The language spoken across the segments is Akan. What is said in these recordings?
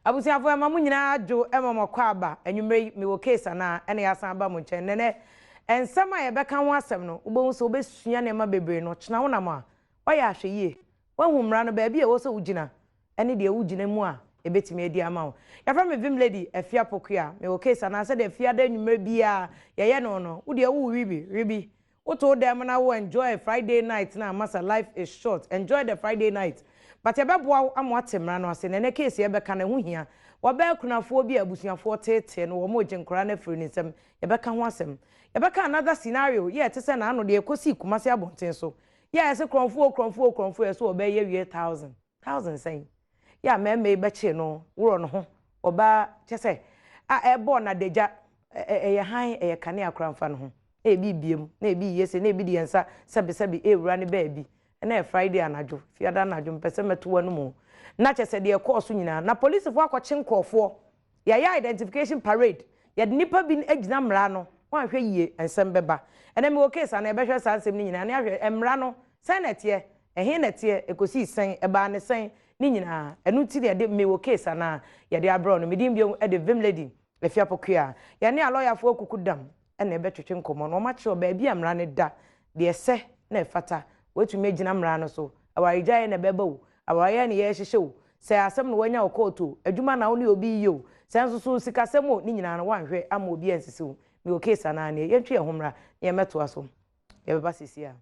Abusuafoɔ, ɛma mo nyinaa adwo, ɛma mo akɔ aba. Anwummerɛ yi, mewɔ case anaa ɛna yɛasan aba mo nkyɛn. Nnɛ nsɛm a yɛbɛka ho asɛm no, wobɛhu sɛ wobɛsua nneɛma bebree no. Ɔkyena wonam a, woayɛ ahwɛ yie. Woahu mmara no, baabi a ɛwɔ sɛ wogyina ɛne deɛ wogyina mu a ɛbɛtumi adi ama wo. Yɛfrɛ me Vim Lady Afia Pokuaa. Mewɔ case anaa sɛdeɛ fiada anwummerɛ biara yɛyɛ no, wodeɛ worewi bi, wi bi. Woto wo dan mu na wo enjoy Friday night na masa, life is short. Enjoy the Friday night. But yɛbɛboa wo ama woate mmara no ase. Na ɛnɛ case yɛbɛka no, ɛho hia. Wɔbɛyɛ kunafoɔ bi a abusuafoɔ teetee no, wɔn regye nkwaraa no afiri ne nsam. Yɛbɛka ho asɛm. Yɛbɛka another scenario yɛ ɛte sɛ n'ano deɛ ɛkɔsii Kumasi abɔnten so. Yɛ a yɛsɛ korɔmfoɔ, korɔmfoɔ, korɔmfoɔ, yɛ so wɔbɛyɛ wie thousand. Thousand sɛn? Yɛ a mmarima yi bɛkyee no worɔ ne ho. Ɔbaa kyɛ sɛ a ɛbɔɔ n'adagya, ɛyɛ hann, ɛyɛ kanea koraa mfa ne ho. Na ebi biem, na ebi yɛ se, na ebi de yɛn nsa sɛbesɛbe ewura ne baabi. Ɛna yɛ Friday anadwo, fiada anadwo, mpɛ sɛ mɛto w'anum o. Na kyɛ sɛ deɛ ɛkɔɔ so nyinaa, na polisifoɔ akɔkye nkurɔfoɔ. Yɛayɛ identification parade. Yɛde nnipa bi agyina mmara no, wɔanhwɛ yie, nsɛm bɛba. Ɛnɛ mewɔ case ana yɛbɛhwɛ saa nsɛm no nyinaa, na yɛahwɛ mmara no, sɛn na ɛteɛ, ɛhe na ɛteɛ, ɛkɔsii sɛn, ɛbaa ne sɛn, ne nyinaa. Ɛno nti na yɛde mewɔ case anaa yɛde abrɛ no. Medin bio de Vim Lady Afia Pokuaa. Yɛne alɔyafoɔ kuku dam ɛna ɛbɛtwetwe nkɔmmɔ na wɔakyerɛw baabi a mmara no da, deɛ ɛsɛ na ɛfata. Wɔatumi agyina mmara no so. Awaregyaeɛ na ɛbɛba o, awareɛ na yɛrehyehyɛ o, sɛ asɛm na woanya wɔ court o, adwuma na wo ne obi yɛ o, sɛ nso so sikasɛm o, ne nyinaa no woanhwɛ ama obi ansisi wo. Mewɔ case anaa neɛ yɛntwe yɛn ho mmra na yɛmmɛtoa so. Yɛbɛba seesei a.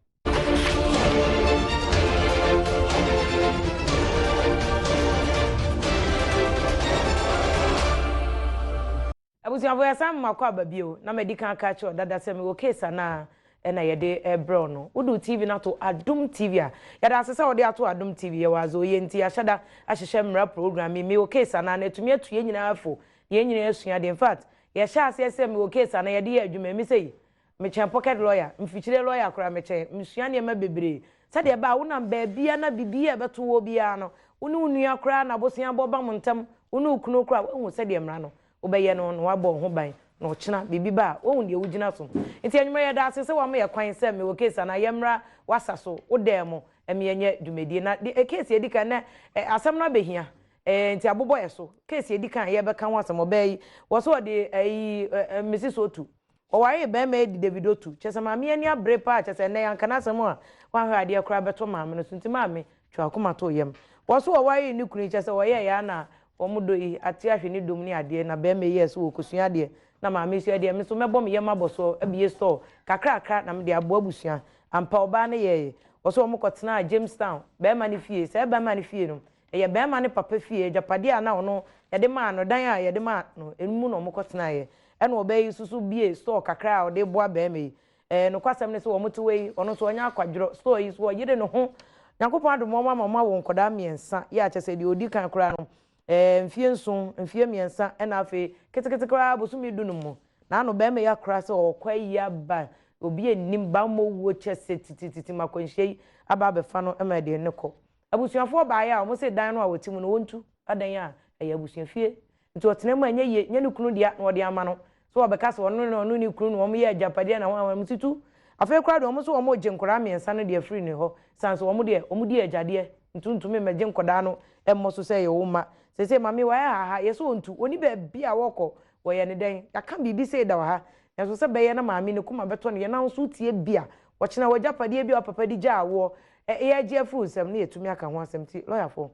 Abusuafo, yɛsan mma kɔ aba bio na madi kan aka akyerɛ wo dada sɛ mewɔ case anaa ɛna yɛde rebrɛ wo no. Wode wo TV no ato Adom TV a, yɛda ase sɛ wode ato Adom TV. Yɛwɔ adze oye nti yɛahyɛ da ahyehyɛ mmara program yi, mewɔ case anaa, na atumi atu yɛn nyinaa fo na yɛn nyinaa asua adeɛ. In fact, yɛhyɛ aseɛ sɛ mewɔ case anaa yɛde yɛ adwuma yi, me sei, mekyɛn pocket lawyer, mfikyire lawyer koraa mekyɛn, mesua nneɛma bebree sɛdeɛ ɛbɛa wonam baabia na biribi a ɛbɛto wɔ biara no, wo ne wo nua koraa na abosea bɔ ba mo ntam, wo ne wo kunu koraa, woahu sɛdeɛ mmara no wobɛyɛ no na woabɔ wo ho ban na ɔkyena biribi ba a, woahu deɛ wogyina so. Nti anwummerɛ yɛda ase sɛ woama yɛ kwan sɛ mewɔ case anaa yɛmmra w'asa so, wo dan mu, ɛma yɛnyɛ dwumadie. Na de, case a ɛdi kan nɛ, asɛm no abɛhia, nti abobɔ yɛ so. Case a ɛdi kan a yɛbɛka ho asɛm, ɔbaa yi, wɔ so ɔde ayi, Mrs. Otu, ɔwaree barima yi de David Otu. Kyerɛ sɛ maame yi ani abere paa, kyerɛ sɛ ɛnnɛ yɛanka n'asɛm a, woanhwɛ adeɛ koraa bɛtɔ maame no so. Nti maame, twe w'akoma to wo yam. Wɔ so ɔwaree ne kunu yi, kyerɛ sɛ wɔyɛeɛ ara na wɔn dɔ yi ate ahwɛ ne dom ne adeɛ, na barima yi yɛɛ sɛ wɔrekɔsua adeɛ, na maame yi sua adeɛ, me nso mɛbɔ me yam abɔ soɔ abue store kakrakra na mede aboa abusua. Ampa ɔbaa no yɛeɛ. Wɔ so wɔkɔtenaa Jamestown, barima no fie. Saa barima no fie no, ɛyɛ barima no papa fie, agyapadeɛ a na ɔno yɛde maa no, dan a yɛde maa no, ɛno mu na wɔkɔtenaeɛ. Ɛna ɔbaa yi nso so buee store kakra a ɔde reboa barima yi. Ɛɛ, nokwasɛm ne sɛ wɔte hɔ yi, ɔno nso ɔnyɛ akwadworɔ. Store yi nso, ɔyere ne ho. Nyankopɔn adom wɔn ama wɔawo nkwadaa mmiɛnsa. Yɛ a kyerɛ sɛ deɛ ɔdi kan koraa no, ɛɛ, mfeɛ 7, mfeɛ 3, ɛna afei ketekete koraa bosome 15 mu. N'ano barima yi akora sɛ ɔrekɔ ayi aba, obi nnim, bammɔ wuo kyɛ sɛ titititi ma akwanhyia yi aba abɛfa no ma ɛde no kɔ. Abusuafoɔ baeɛ a, wɔse dan no a wɔte mu no, wɔntu. Adan a ɛyɛ abusuafie nti ɔtena mu a ɛnyɛ yie, nyɛ ne kunu dea na ɔde ama no. So ɔbɛka sɛ ɔno ne ɔno ne kunu na wɔyɛ agyapadeɛ na wɔn wɔn si tu. Afei koraa deɛ wɔn nso wɔn regye nkwadaa mmiɛnsa no deɛ afiri ne hɔ. San so wɔn deɛ wɔn di agyadeɛ nti ntumi mmɛgye nkwadaa no mmɔ so sɛ ɛyɛ wo mma. Seesei maame wayɛ haha, yɛ sɛ ɔntu, ɔnni baabi a ɔrekɔ, wɔyɛ no dɛn? Yɛaka biribi sei da wɔ ha. Nanso sɛ ɛbɛyɛ na maame ne koma bɛtɔ ne yam na wo nso wotie bi a, ɔkyena w'agyapadeɛ bi a wo papa de gyaa woɔ, yɛregye afiri wo nsam na yɛatumi aka ho asɛm. Nti lɔyafoɔ,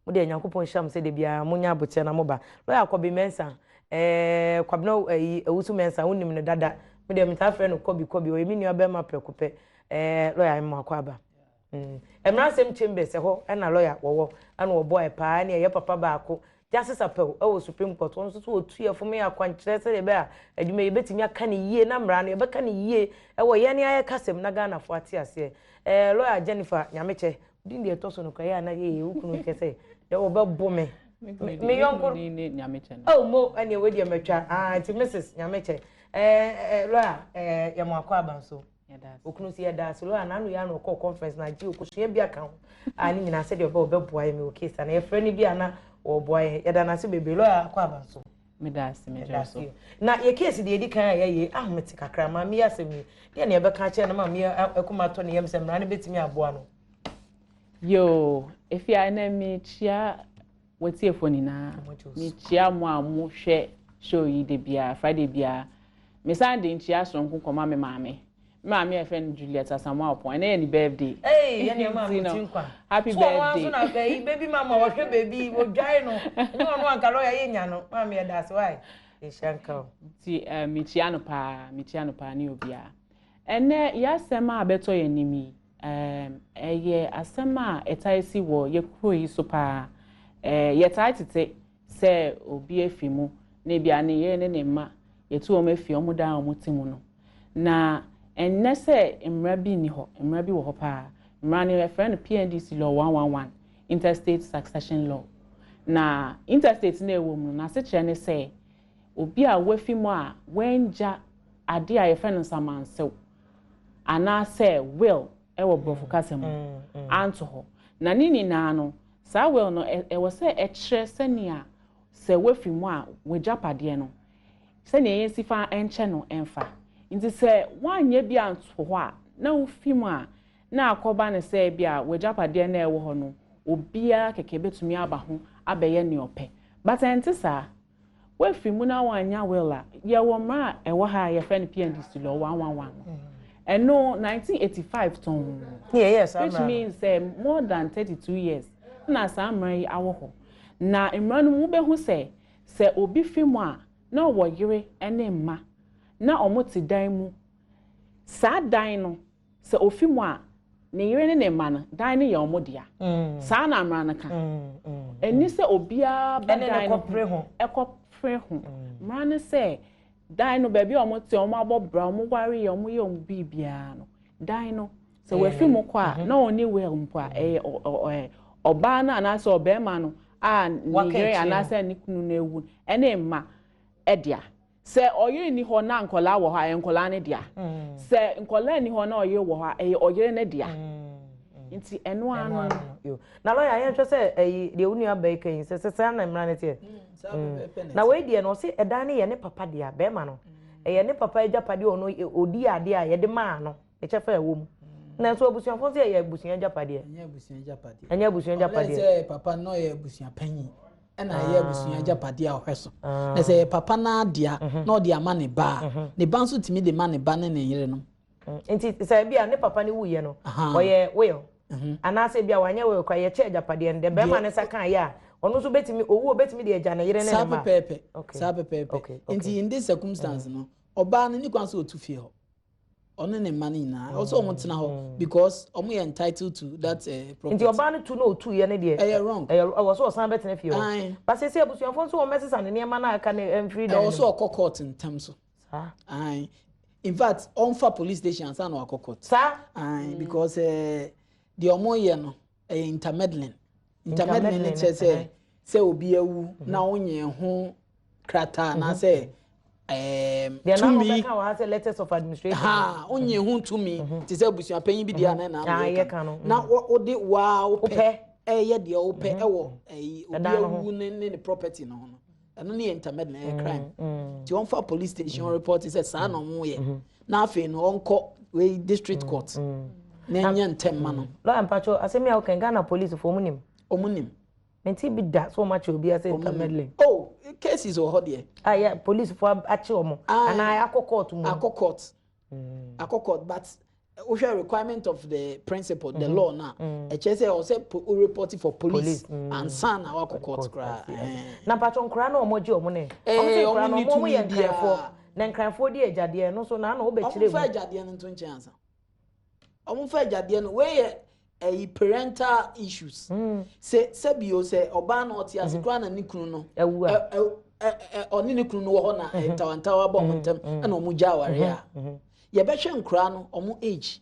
mo deɛ Nyankopɔn nhyira mo sɛ da biara monya abokyɛ na moba. Lɔya Kɔbi Mensah, ɛɛ Kwabena ɛyi Owusu Mensah, wonim no dada. Me deɛ metaa frɛ no Kɔbi Kɔbi, ɔyɛ me nua bɛrima prɛko pɛ. Ɛɛ lɔya mma akɔ aba. Mmaransɛm Chambers ɛhɔ ɛna lɔya wɔwɔ, ɛna wɔbɔ ɛpaa ɛne ɛyɛ papa baako. Justice Apau ɛwɔ Supreme Court, wɔn nso so wɔtu yɛ fo yɛ akwankyerɛ sɛdeɛ ɛbɛyɛ a adwuma yi yɛbɛtumi aka no yie na mmara no yɛbɛka no yie ɛwɔ yɛn ne ayɛ kasɛm na Ghanafoɔ ate aseɛ. Ɛɛ lɔya Jennifer Nyamekyɛ, din deɛ ɛtɔ so no koraa yɛ a na yɛ wo kunu nkyɛ sɛ deɛ wɔbɛbo me. Me yɔnko oh mo ɛneɛ wei deɛ matwa ah nti Mrs Nyamekyɛ ɛɛ ɛɛ lɔya ɛɛ yɛ mo akɔ aba nso. Okunu si yɛda ase lɔya n'ano yɛ ano ɔkɔɔ conference na agye okosua bi aka ho a ne nyinaa sɛdeɛ ɔbɛ ɔbɛboa yɛ me wɔ case ana yɛfrɛ no bi a na ɔboa yɛ yɛda n'ase bebree lɔya akɔ aba nso. Meda ase megyina so. Na yɛ case deɛ edi kan a yɛyɛ ahomete kakra maame yi asɛm yi deɛ na yɛbɛka akyerɛ no maame yi akoma atɔ ne yam sɛ mmara no bɛtumi aboa no. Yoo, efi a ɛnɛ mekyia W'atiefoɔ nyinaa. Mekyia mo a mohwɛ show yi da biara, Friday biara. Mesan de nkyia soronko kɔma me maame. Me maame a yɛfrɛ no Juliet Asamoah Oppong. Ɛnɛ yɛ ne birthday. Hey, yɛ nneɛma a mo ti nkwa. Happy So ɔno birthday. nso na bɛyi baby mama wɔhwɛ baby wɔdwae no. Ɛnyɛ ɔno anka lɔya yɛ nya no. Maame yɛ da ase wae. Nhyira nka wo. Nti mekyia no paa, mekyia no paa ne obiara. Ɛnɛ yɛasɛm a bɛtɔ yɛn anim yi, ɛyɛ asɛm a ɛtae si wɔ yɛ kuro yi so paa. Yɛtae tete sɛ obi afi mu na ebia ne yere ne ne mma yɛtu wɔn afi wɔn dan a wɔte mu no. Na ɛnnɛ sɛ mmara bi nni hɔ, mmara bi wɔ hɔ paa. Mmara no yɛfrɛ no PNDC Law 111, Interstate Succession Law. Na interstate no a ɛwɔ mu no, n'asekyerɛ ne sɛ obi a wafi mu a wangya ade a yɛfrɛ no nsamansew anaasɛ will wɔ Borɔfo kasa mu anto hɔ. Na ne nyinaa no, saa will no, ɛwɔ sɛ ɛkyerɛ sɛnea sɛ woafi mu a, w'agyapadeɛ no, sɛnea yɛnsi fa nkyɛ no mfa. Nti sɛ woanyɛ bi anto hɔ a, na wofi mu a, na akɔba no sɛ ebia w'agyapadeɛ no a ɛwɔ hɔ no, obiara kɛkɛ bɛtumi aba ho abɛyɛ nea ɔpɛ. But ɛnte saa. Woafi mu na woannya will a, yɛwɔ mmara a ɛwɔ ha a yɛfrɛ no PNDC Law 111 no. Ɛno 1985 tɔnn, which means sɛ more than 32 years na saa mmara yi awɔ hɔ. Na mmara no mu wobɛhu sɛ, sɛ obi fi mu a na ɔwɔ yere ne mma na wɔte dan mu, saa dan no sɛ ofi mu a, ne yere ne ne mma no, dan no yɛ wɔn dea. Saa na mmara no ka. Ɛnni sɛ obiara ba dan no ho kɔpere ho. Mmara no sɛ, dan no, baabi a wɔte, wɔabɔ bra, wɔwareeɛ, wɔyɛ wɔn biribiara no, dan no, sɛ wafi mu kɔ a, na ɔnni will mpo a, ɛyɛ ɔbaa no anaasɛ ɔbarima no a ne yere anaasɛ ne kunu no awu no ne mma dea. Sɛ ɔyere nni hɔ na nkwadaa wɔ hɔ a, ɛyɛ nkwadaa no dea. Sɛ nkwadaa nni hɔ na ɔyere wɔ hɔ a, ɛyɛ ɔyere no dea. Nti ɛno ara no no. Na lɔya yɛnhwɛ sɛ ɛyi deɛ wo nua bɛyi ka yi sɛ sɛ saa na mmara no teɛ. Na wei deɛ no ɔse ɛdan no yɛ ne papa dea, bɛrima no. Ɛyɛ ne papa agyapadeɛ ɔno ɔdi adeɛ a yɛde maa no, ne kyɛfa a ɛwɔ mu. Nanso abusuafoɔ nso yɛ abusua agyapadeɛ. Ɛnyɛ abusua agyapadeɛ. Ɛnyɛ abusua agyapadeɛ. Ɔlɛ sɛ papa no yɛ abusua panyin. Ɛna ɛyɛ abusua agyapadeɛ a ɔhwɛ so. Na sɛ ɛyɛ papa no adea na ɔde ama ne ba a, ne ba nso tumi de ma ne ba ne ne yerenom. Nti sɛ ebi a ne papa no wuiɛ no, ɔyɛ will anaasɛ ebi a wanyɛ will koraa, yɛkyɛ agyapadeɛ no, deɛ bɛrima no nsa kaeɛ a, ɔno nso bɛtumi, owu obɛtumi de agya ne yere ne ne mma. Saa pɛpɛɛpɛ. Saa pɛpɛɛpɛ. Nti in this circumstance no, ɔbaa no ni kwan sɛ ɔtu fie hɔ. Ɔne ne mma no nyinaa ɔsɛ ɔmo tena hɔ because ɔmo yɛ entitled to that property. Nti ɔbaa no tu na otu yɛ ne deɛ. Ɛyɛ wrong. Ɛyɛ ɛwɔ so ɔsan bɛtena fie hɔ. Ba sese abusuafo nso wɔn bɛsesa ne nneɛma na aka ne mfiri dan no. Ɛwɔ so ɔkɔ court ntɛm so. Saa. Ayi in fact ɔnfa police station ansa na wakɔ court. Saa. Ayi because deɛ ɔmo yɛ no ɛyɛ intermeddling. Intermeddling ne kyerɛ sɛ sɛ obi awu na wonyɛ ho krataa anaasɛ tumi letters of administration ha wonyɛ ho tumi te sɛ abusuapanyin bi deɛ ana na yɛka no na wode waa wopɛ ɛyɛ deɛ wopɛ ɛwɔ ɛyi obi awu ne ne property no ho no ɛno ne yɛ intermeddling, ɛyɛ crime. Nti wɔmfa police station report sɛ saa na ɔmo yɛ, na afei no ɔnkɔ wei district court na ɛnyɛ ntɛm ma no. Lɔya mpatwo, asɛm yi a wokan, Ghana police fo ɔmo nim? Ɔmo nim. Nti bi da so ɔmo akyɛ obi ase intermeddling? Oh, cases wɔ hɔ deɛ. Ah, yeah, police fo akye ɔmo anaa akɔ court mu? Akɔ court. Akɔ court, but wohwɛ requirement of the principle, the law na ɛkyerɛ sɛ ɔsɛ o report for police ansa na wakɔ court koraa. Na mpatwo, nkora na ɔmo gye ɔmo ne ɔmo sɛ nkora no ɔmo yɛ nkranfoɔ na nkranfoɔ di agyadeɛ no so na ana wobɛkyerɛ mu. Ɔmo fa agyadeɛ no nto nkyɛn ansa. Ɔmo fa agyadeɛ no, wei yɛ ɛyi parental issues. Sɛ sɛbi o, sɛ ɔbaa na ɔte ase koraa na ne kunu no ɔne ne kunu no wɔ hɔ na ntawantawa bɔ ɔmo ntɛm ɛna ɔmo gya aware a, yɛbɛhwɛ nkora no ɔmo age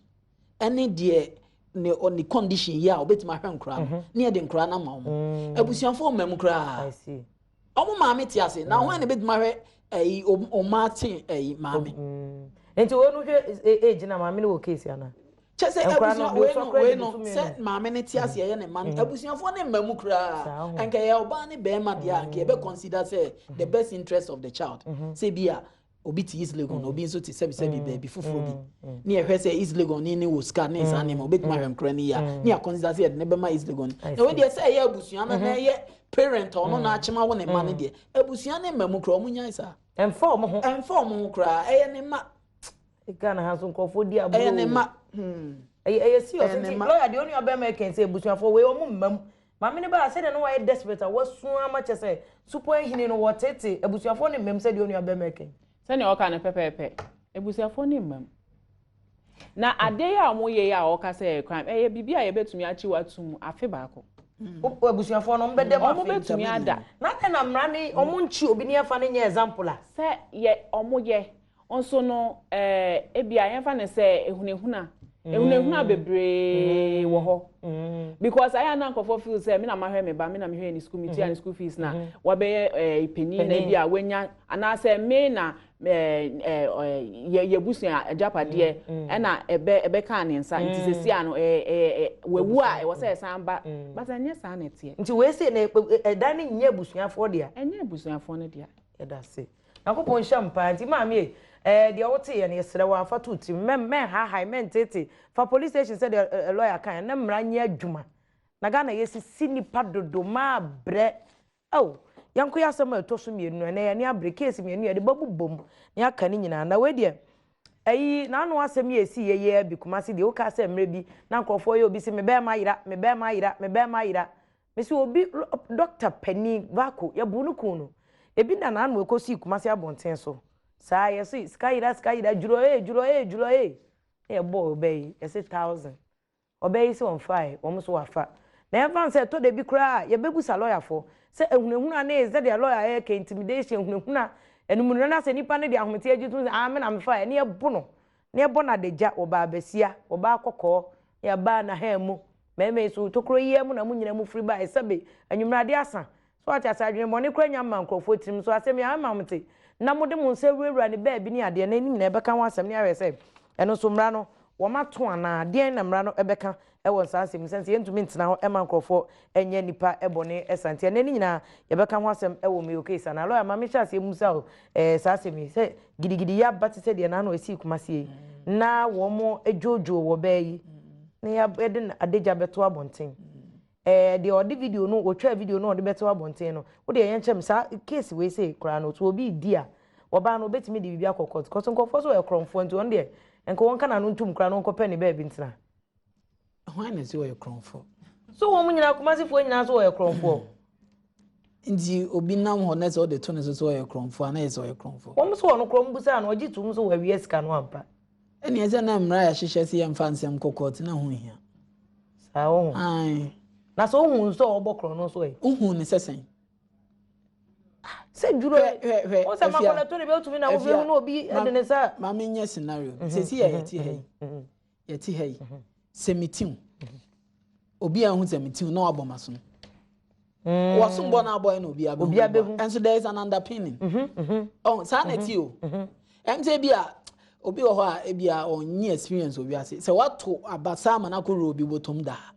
ɛne deɛ ne ɔne condition yi a ɔbɛtumi ahwɛ nkora no ne yɛde nkora no ama ɔmo. Abusuafoɔ mma mu koraa, ɔmo maame te ase na wɔn a na ebɛtumi ahwɛ ɛyi ɔmo ate ɛyi maame. Nti wɔn no hwɛ age na maame no wɔ case ana? Kyɛ sɛ abusua wei no sɛ maame no te ase ɛyɛ ne ma no, abusuafoɔ ne mma mu koraa, nka yɛ ɔbaa ne bɛrima deɛ a, nka yɛbɛ consider sɛ the best interest of the child sɛ bi a. Obi te East Legon, obi nso te sɛbisɛbi baabi foforɔ bi. Ne yɛhwɛ sɛ East Legon ni ne wɔ sika ne saa nneɛma, obetumi ahwɛ nkora no yie a, ne yɛ consider sɛ yɛde ne bɛma East Legon. Na wei deɛ, sɛ ɛyɛ abusua no na ɛyɛ parent a ɔno na akyema wo ne ma no deɛ, abusua ne mma mu koraa, ɔmo nyae saa. Ɛmfa ɔmo ho. Ɛmfa ɔmo ho koraa, ɛyɛ ne ma. Ghana ha nso nkurɔfoɔ di aburo. Ɛyɛ ne ma. Ɛyɛ serious. Ɛyɛ ne Nti ma. lawyer deɛ, onua bɛrima ɛkɛn sɛ abusuafoɔ wei ɔmo mma mu. Maame ne ba sɛdeɛ no wayɛ desperate a wasu ama kyɛ sɛ supɔ ehini no wɔtete abusuafoɔ ne mmam, sɛdeɛ onua bɛrima ɛkɛn. Sɛnea ɔka no pɛpɛɛpɛ, abusuafoɔ ne mmam. Na adeɛ yi a wɔyɛ yi a ɔka sɛ ɛyɛ crime, ɛyɛ biribi a yɛbɛtumi akyi watum afe baako. Abusuafoɔ no ɔmo bɛda mu Ɔmo afe. bɛtumi ada. Na adɛn na mmara ne ɔmo nkyi obi ne ɛfa ne nyɛ example a? Sɛ yɛ ɔmo yɛ nso no, ebia yɛmfa ne sɛ ehunahuna ehunahuna bebree wɔ hɔ, because ayɛ ana nkurɔfoɔ feel sɛ me na mahwɛ me ba, me na mehwɛ ne school, me tua ne school fees, na wabɛyɛ panin, na ebi a wanya, anaasɛ me na ɛɛ ɛɛ yɛ yɛbusua agyapadeɛ ɛna ɛbɛka ne nsa, nti sɛsi ano ɛɛ ɛɛ wawu a, ɛwɔ sɛ ɛsan ba, but ɛnyɛ saa na ɛteɛ. Nti wei se na ɛdan ne nyɛ abusuafoɔ dea. Ɛnyɛ abusuafoɔ no dea. Yɛda se Nyankopɔn nhyɛ mpaa. Nti maame yi, deɛ wote yɛ no, yɛsrɛ wɔ afa to tirim, mɛ mɛnhahae, mɛntete fa police station sɛdeɛ lawyer kan na mmara nyɛ adwuma. Na Ghana yɛsisi nipa dodo maa brɛ. Oh, yɛnkɔ yɛ asɛm a ɛtɔ so mmienu no. Ɛnɛ yɛne abere case mmienu yɛde bɛbobɔ mu na yɛaka ne nyinaa. Na wei deɛ, ɛyi n'ano asɛm yɛ esi yɛ yɛ bi Kumasi deɛ, wokaa sɛ mmerɛ bi na nkurɔfoɔ yɛ obi sɛ me bɛrima yera, me bɛrima yera, me bɛrima yera. Mesi obi dɔkta panin baako yɛbu no kun no ebi na n'ano ekosi Kumasi abɔnten so saa, yɛsi sika yera, sika yera, dwuro ee, dwuro ee, dwuro ee, na yɛbɔ ɔbɛ yi, yɛsi 1,000. Ɔbɛ yi sɛ wɔn yi wɔn nso wafa. Na yɛmfa sɛ ɛtɔ da bi koraa yɛbɛbusa lɔyafoɔ sɛ ehunahuna ne sɛdeɛ lɔya yɛ kɛ intimidation, ehunahuna enumunu na sɛ nipa no de ahomete agye tum sɛ ah, me na mefa yɛ, ne yɛbo no ne yɛbɔ no adagya. Wɔbaa basia, wɔbaa kɔkɔɔ, ne yɛbaa n'ahan mu mmarima yi so tokuro yi mu na mo nyinaa mu firi ba ɛsɛbe anwummerade asa so ate ase. Adwenebɔne koraa nya mma nkurɔfoɔ tirim so asɛm yɛ ama mo te na mode mo nsa wurawura ne baabi ne adeɛ na ne nyinaa ɛbɛka ho asɛm ne ahwɛ sɛ ɛno nso mmara no wɔn ato anaa deɛn na mmara no ɛbɛka ɛwɔ nsaa asɛm sɛn sɛ yɛntumi ntena hɔ ɛma nkurɔfoɔ ɛnyɛ nipa ɛbɔne ɛsa. Nti ɛnɛ ne nyinaa yɛbɛka ho asɛm ɛwɔ Mayo case anaa. Lawyer, maame hyɛ aseɛ musa o, saa asɛm yi sɛ gidigidi yɛ aba te sɛ deɛ n'ano esi Kumasi yi na wɔn dwoodwoo wɔ bɛɛ yi na yɛde adagya bɛto abɔnten, deɛ ɔde video no, wɔtwa video no ɔde bɛto abɔnten no, wode ɛyɛ nkyɛn saa case wei sɛ koraa no so obi di a, ɔbaa no obetumi de biribi akɔ court kɔsɔ nkurɔfoɔ so yɛ korɔmfoɔ, nti wɔn deɛ nka wɔn ka n'ano ntum koraa no nkɔpɛ ne baabi ntena. Hwan na sɛ ɔyɛ korɔmfoɔ? So wɔn nyinaa, Kumasifoɔ nyinaa so wɔyɛ korɔmfoɔ. Nti obi nam hɔ na sɛ ɔde to ne so sɛ ɔyɛ korɔmfoɔ a, na yɛ sɛ ɔyɛ korɔmfoɔ? Wɔn so wɔn korɔm busa no, ɔgye tum so wɔawia sika no ampa. Ɛnneɛ sɛ na mmara yɛahyehyɛ sɛ yɛmfa nsɛm kɔ court na ho hia. Saa wɔn na sɛ ohun nso a ɔbɔ korɔ no nso ɛ. Ohun ne sɛ sɛn? Sɛ duro hwɛ. Wɔn sɛ makɔlɛ to ne bi otumi na wofi ehu na obi ɛde ne nsa. Maame, nyɛ scenario sɛsi yɛ yɛte ha yi, yɛte ha yi sɛ metiw obi a ehu sɛ metiw na wabɔ ma so no, wɔsom bɔ na abɔ yɛ na obi abehu. Obi abehu. Ɛnso there is an underpinning. Ɔn saa na ɛti o. Ɛm sɛ ebi a obi wɔ hɔ a ebi a ɔnyi experience wɔ wiase sɛ wato abasa ama n'akɔwura obi bɔtɔm daa.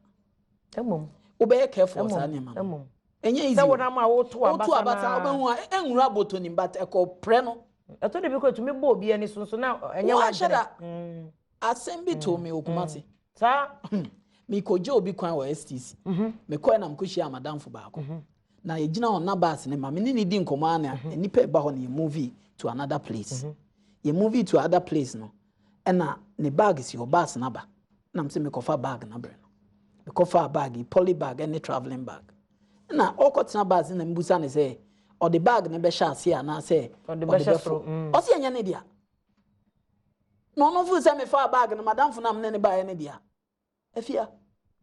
Ɛmom. Wobɛyɛ careful wɔ saa nneɛma no. Ɛnyɛ easy. Sɛ wɔn ama woto abasa. Woto abasa, wobɛhu a ɛnwura bɔtɔ nim, but ɛkɔ prɛ no. Ɛtɔ de bi kɔ etumi bɔ obi ani so nso na ɛnyɛ wahyɛ da. Asɛm bi to mi wɔ Kumasi. Saa. Mekɔgye obi kwan wɔ STC. Mekɔɛ na mekɔhyia amadamfo baako na yɛgyina hɔ na bus ne ma me ne ne di nkɔmmɔ a na nnipa ɛba hɔ no, yɛ move to another place. Yɛ move to other place no, ɛna ne bag si hɔ, bus n'aba na m sɛ mekɔfa bag na brɛ no. Mekɔfa bag yi, poly bag ɛne travelling bag, na ɔkɔtena bus na mbusa ne sɛ ɔde bag no bɛhyɛ ase anaasɛ ɔde bɛhyɛ soro. Ɔsi ɛnyɛ ne dea, na ɔno fo sɛ mefa bag no, madamfo no a mene ne baeɛ ne dea. Afia,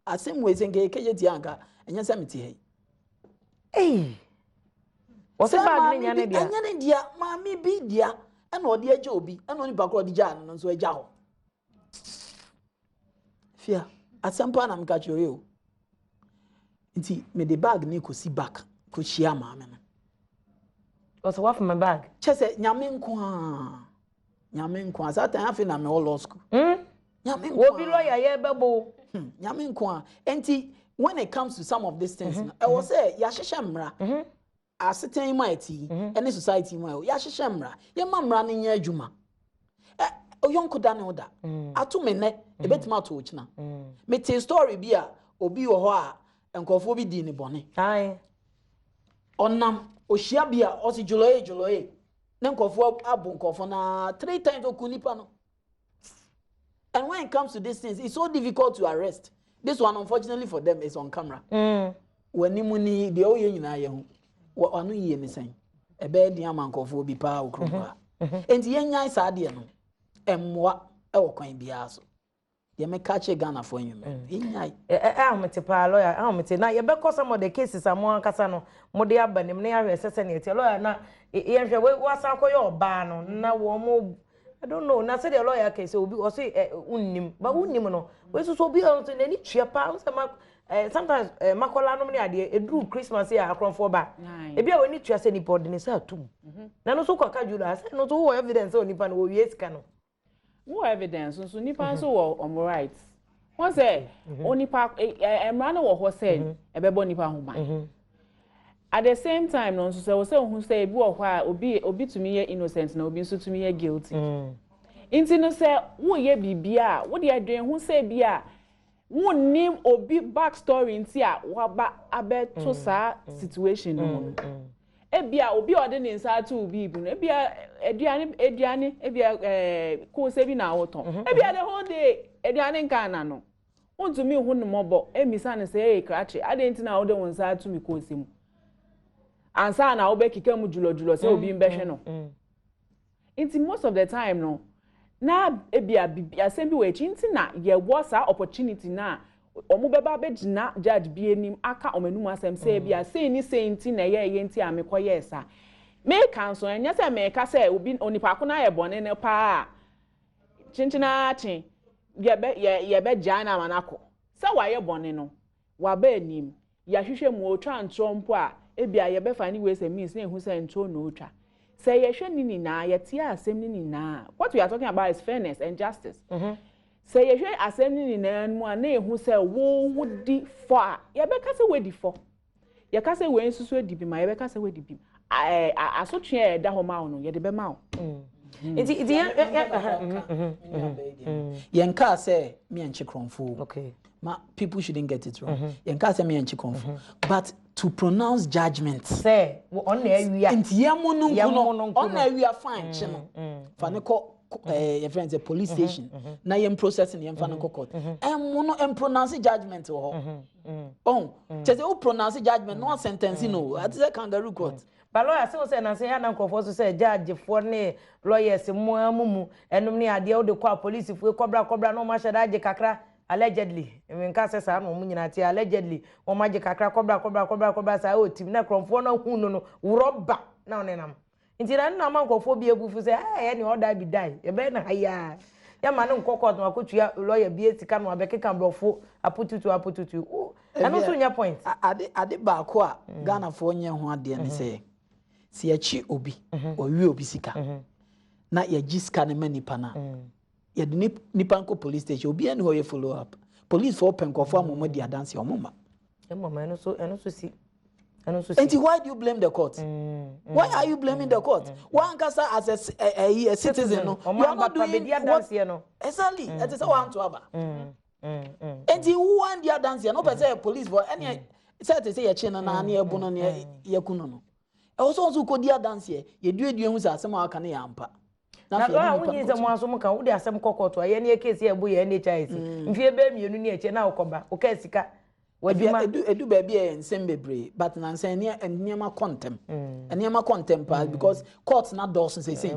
asɛm wei sɛ nka yɛkɛgye tia anka ɛnyɛ sɛ mete ha yi. Ei, wɔsɛ bag ne nya ne dea. Ɛnyɛ ne dea, maame bi dea ɛna ɔde agya obi, ɛna onipa korɔ ɔde gyaa no no nso agya hɔ. Fia, asɛm paa na meka kyerɛ o. Nti mede bag ne kɔsi back kɔhyia maame no. Ɔsɛ wafa my bag. Kyɛ sɛ Nyame nko a, Nyame nko a. Saa time afei na mewɔ law school. Nyame nko a. Obi lawyer yɛ bɛbɔ. Nyame nko a. Nti when it comes to some of these things no, ɛwɔ sɛ yɛahyehyɛ mmara. Asetena yi mu a yɛte yi, ɛne society yi mu a yɛwɔ, yɛahyehyɛ mmara. Yɛmma mmara no nyɛ adwuma. Ɛ, ɔyɔnko da ne wo da. Ato me nnɛ, ɛbɛtumi ato wo kyena. Metee story bi a obi wɔ hɔ a nkurɔfoɔ bi dii ne bɔne. Ɔnam, ɔhyia bi a, ɔse dwolɔe dwolɔe. Ne nkurɔfoɔ abo nkurɔfoɔ no ara three times ɔku nipa no. And when it comes to these things, it's so difficult to arrest. This one, unfortunately for them, is on camera. W'anim ni deɛ ɔyɛ nyinaa yɛ ho. W'ano yie ne sɛn? Ɛbɛyɛ den ama nkurɔfoɔ bi paa wɔ kurom ha. Enti yɛnyae saa adeɛ no. Ɛmmoa ɛwɔ kwan biara so. Deɛ meka kyerɛ Ghanafoɔ anwummerɛ, yɛnyae. Ahomete paa lawyer, ahomete. Na yɛbɛkɔ some of the cases a mo ankasa no mode aba nim na yɛahwɛ sɛ sɛnea ɛteɛ. Lawyer na yɛnhwɛ wasan akɔyɛ ɔbaa no na wɔn mo I don't know. Na sɛdeɛ lawyer ka sɛ obi ɔse ɛ wonnim ba wonnim no wei nso so obi a nso n'ani tua paa sɛ ma ɛ sometimes ɛ makɔla nom ne adeɛ eduru Christmas yɛ akorɔmfoɔ ba ebi a w'ani tua sɛ nipa ɔde ne nsa atum na no nso kɔ ka jula sɛ no nso wowɔ evidence sɛ onipa no wɔwie sika no. Wowɔ evidence nso nipa nso wɔ ɔmo rights. Wɔn sɛ onipa ɛ mmara no wɔ hɔ sɛ ɛbɛbɔ nipa ho ban. At the same time no nso sɛ wɔ sɛ ohun sɛ ebi wɔ hɔ a obi obi tumi yɛ innocent na obi nso tumi yɛ guilty. Nti no sɛ woyɛ biribi a wode adwene ho sɛ bi a wonnim obi back story nti a waba abɛto saa situation no mu no. Ebia obi a ɔde ne nsa ato wo biribi no, ebia aduane aduane ebia ɛɛ koose bi na wotɔn. Ebia the whole day aduane nka n'ano. Wontumi nhu no mmɔbɔ mmisa no sɛ, Ee, krakye, adɛn nti na wode wo nsa ato me koose mu? Ansa na wobɛkeka mu dwulɔdwulɔ sɛ obi mbɛhwɛ no. Nti most of the time no, na ebia bibi asɛm bi wɔ akyi nti na yɛwɔ saa opportunity no a wɔn bɛba abɛgyina judge bi anim aka wɔn anum asɛm sɛ ebia sei ne sei nti na ɛyɛɛyɛ nti a mekɔyɛɛ saa. Meka nso, ɛnyɛ sɛ meka sɛ obi onipa ko no ayɛ bɔne no paa a, Kyenkyen ara kye, yɛbɛ, yɛ, yɛbɛgyae no ama no akɔ. Sɛ wayɛ bɔne no, waba anim, yɛahwehwɛ mu, ɔretwa ntorɔ mpo a, ebia yɛbɛfa ne ways and means na yɛahu sɛ ntorɔ na ɔretwa. Sɛ yɛhwɛ ne nyinaa, yɛte asɛm no nyinaa a, what we are talking about is fairness and justice. Sɛ yɛhwɛ asɛm no nyinaa mu a, na yɛhu sɛ wo, wodi fɔ a, yɛbɛka sɛ woadi fɔ. Yɛka sɛ wei nso so adi bem a, yɛbɛka sɛ wadi bem. Asotwe a ɛda hɔ ma wo no, yɛde bɛma wo. Nti nti yɛn yɛn yɛn kaa sɛ meɛnkye korɔmfo. Okay. Ma people shouldn't get it wrong. Yɛn kaa sɛ meɛnkye korɔmfo. But to pronounce judgment. Sɛ ɔno na awia. Nti yɛn mo no nko no ɔno na awia fine kye no. Fa ne kɔ yɛfrɛ no sɛ police station na yɛn process no yɛn fa no nkɔ court. Ɛmo no ɛmpronounce judgment wɔ hɔ. Ɔn kyɛ sɛ wo pronounce judgment na wa sentence no ate sɛ kangaroo court. Ba lawyer sɛ wo sɛ nansa yi ana nkurɔfoɔ so sɛ judgefoɔ ne lawyers mo ara mo mu ɛnom ne adeɛ wode kɔ a polisifoɔ kɔbra kɔbra na wɔn ahyɛ da agye kakra allegedly menka sɛ saa na wɔn nyinaa te allegedly wɔn agye kakra kɔbra kɔbra kɔbra kɔbra saa ɛwɔ tim na nkurɔfoɔ no ahu no no worɔba na ɔnenam. Nti na ɛno na ama nkurɔfoɔ bi abufu sɛ ɛɛ ɛne ɔda bi dae yɛbɛyɛ no ha yi ara yɛma no nkɔ court na wakɔtua lawyer bi sika na wabɛkeka borɔfo apotutu apotutu ɛno nso nyɛ point. Ade ade baako a Ghanafoɔ nyɛ ho adeɛ ne sɛ sɛ yɛkye obi ɔwie obi sika na yɛgye sika no ma nipa no a yɛde nipa nkɔ police station obiara ni hɔ yɛ follow up police foɔ pɛ nkurɔfoɔ ama wɔn adi adanseɛ wɔn mma. Mmom ɛno nso ɛno nso si. Nti why do you blame the court? Why are you blaming the court? Wankasa as a, a, a, a citizen no, you are not doing what exactly. Ɛte sɛ wanto aba. Nti wo wandi adanseɛ no wopɛ sɛ police fo ɛne sɛ ɛte sɛ yɛkye no na ne yɛbo no ne yɛku no no. Ɛwɔ sɛ ɔnso kɔdi adanseɛ yɛduadua hu sɛ asɛm a waka no yɛ ampa. Na lɔya wonyi sɛ mo aso mo ka wode asɛm kɔ kɔɔto a yɛne yɛ case yɛ ɛbo yɛ NHIS mfie bɛɛ mmienu ne akyire na wokɔba wokaa sika wadwuma. Edu edu baabi a nsɛm bebree but nansa nneɛma kɔ ntɛm nneɛma kɔ ntɛm paa because court na dɔɔso sese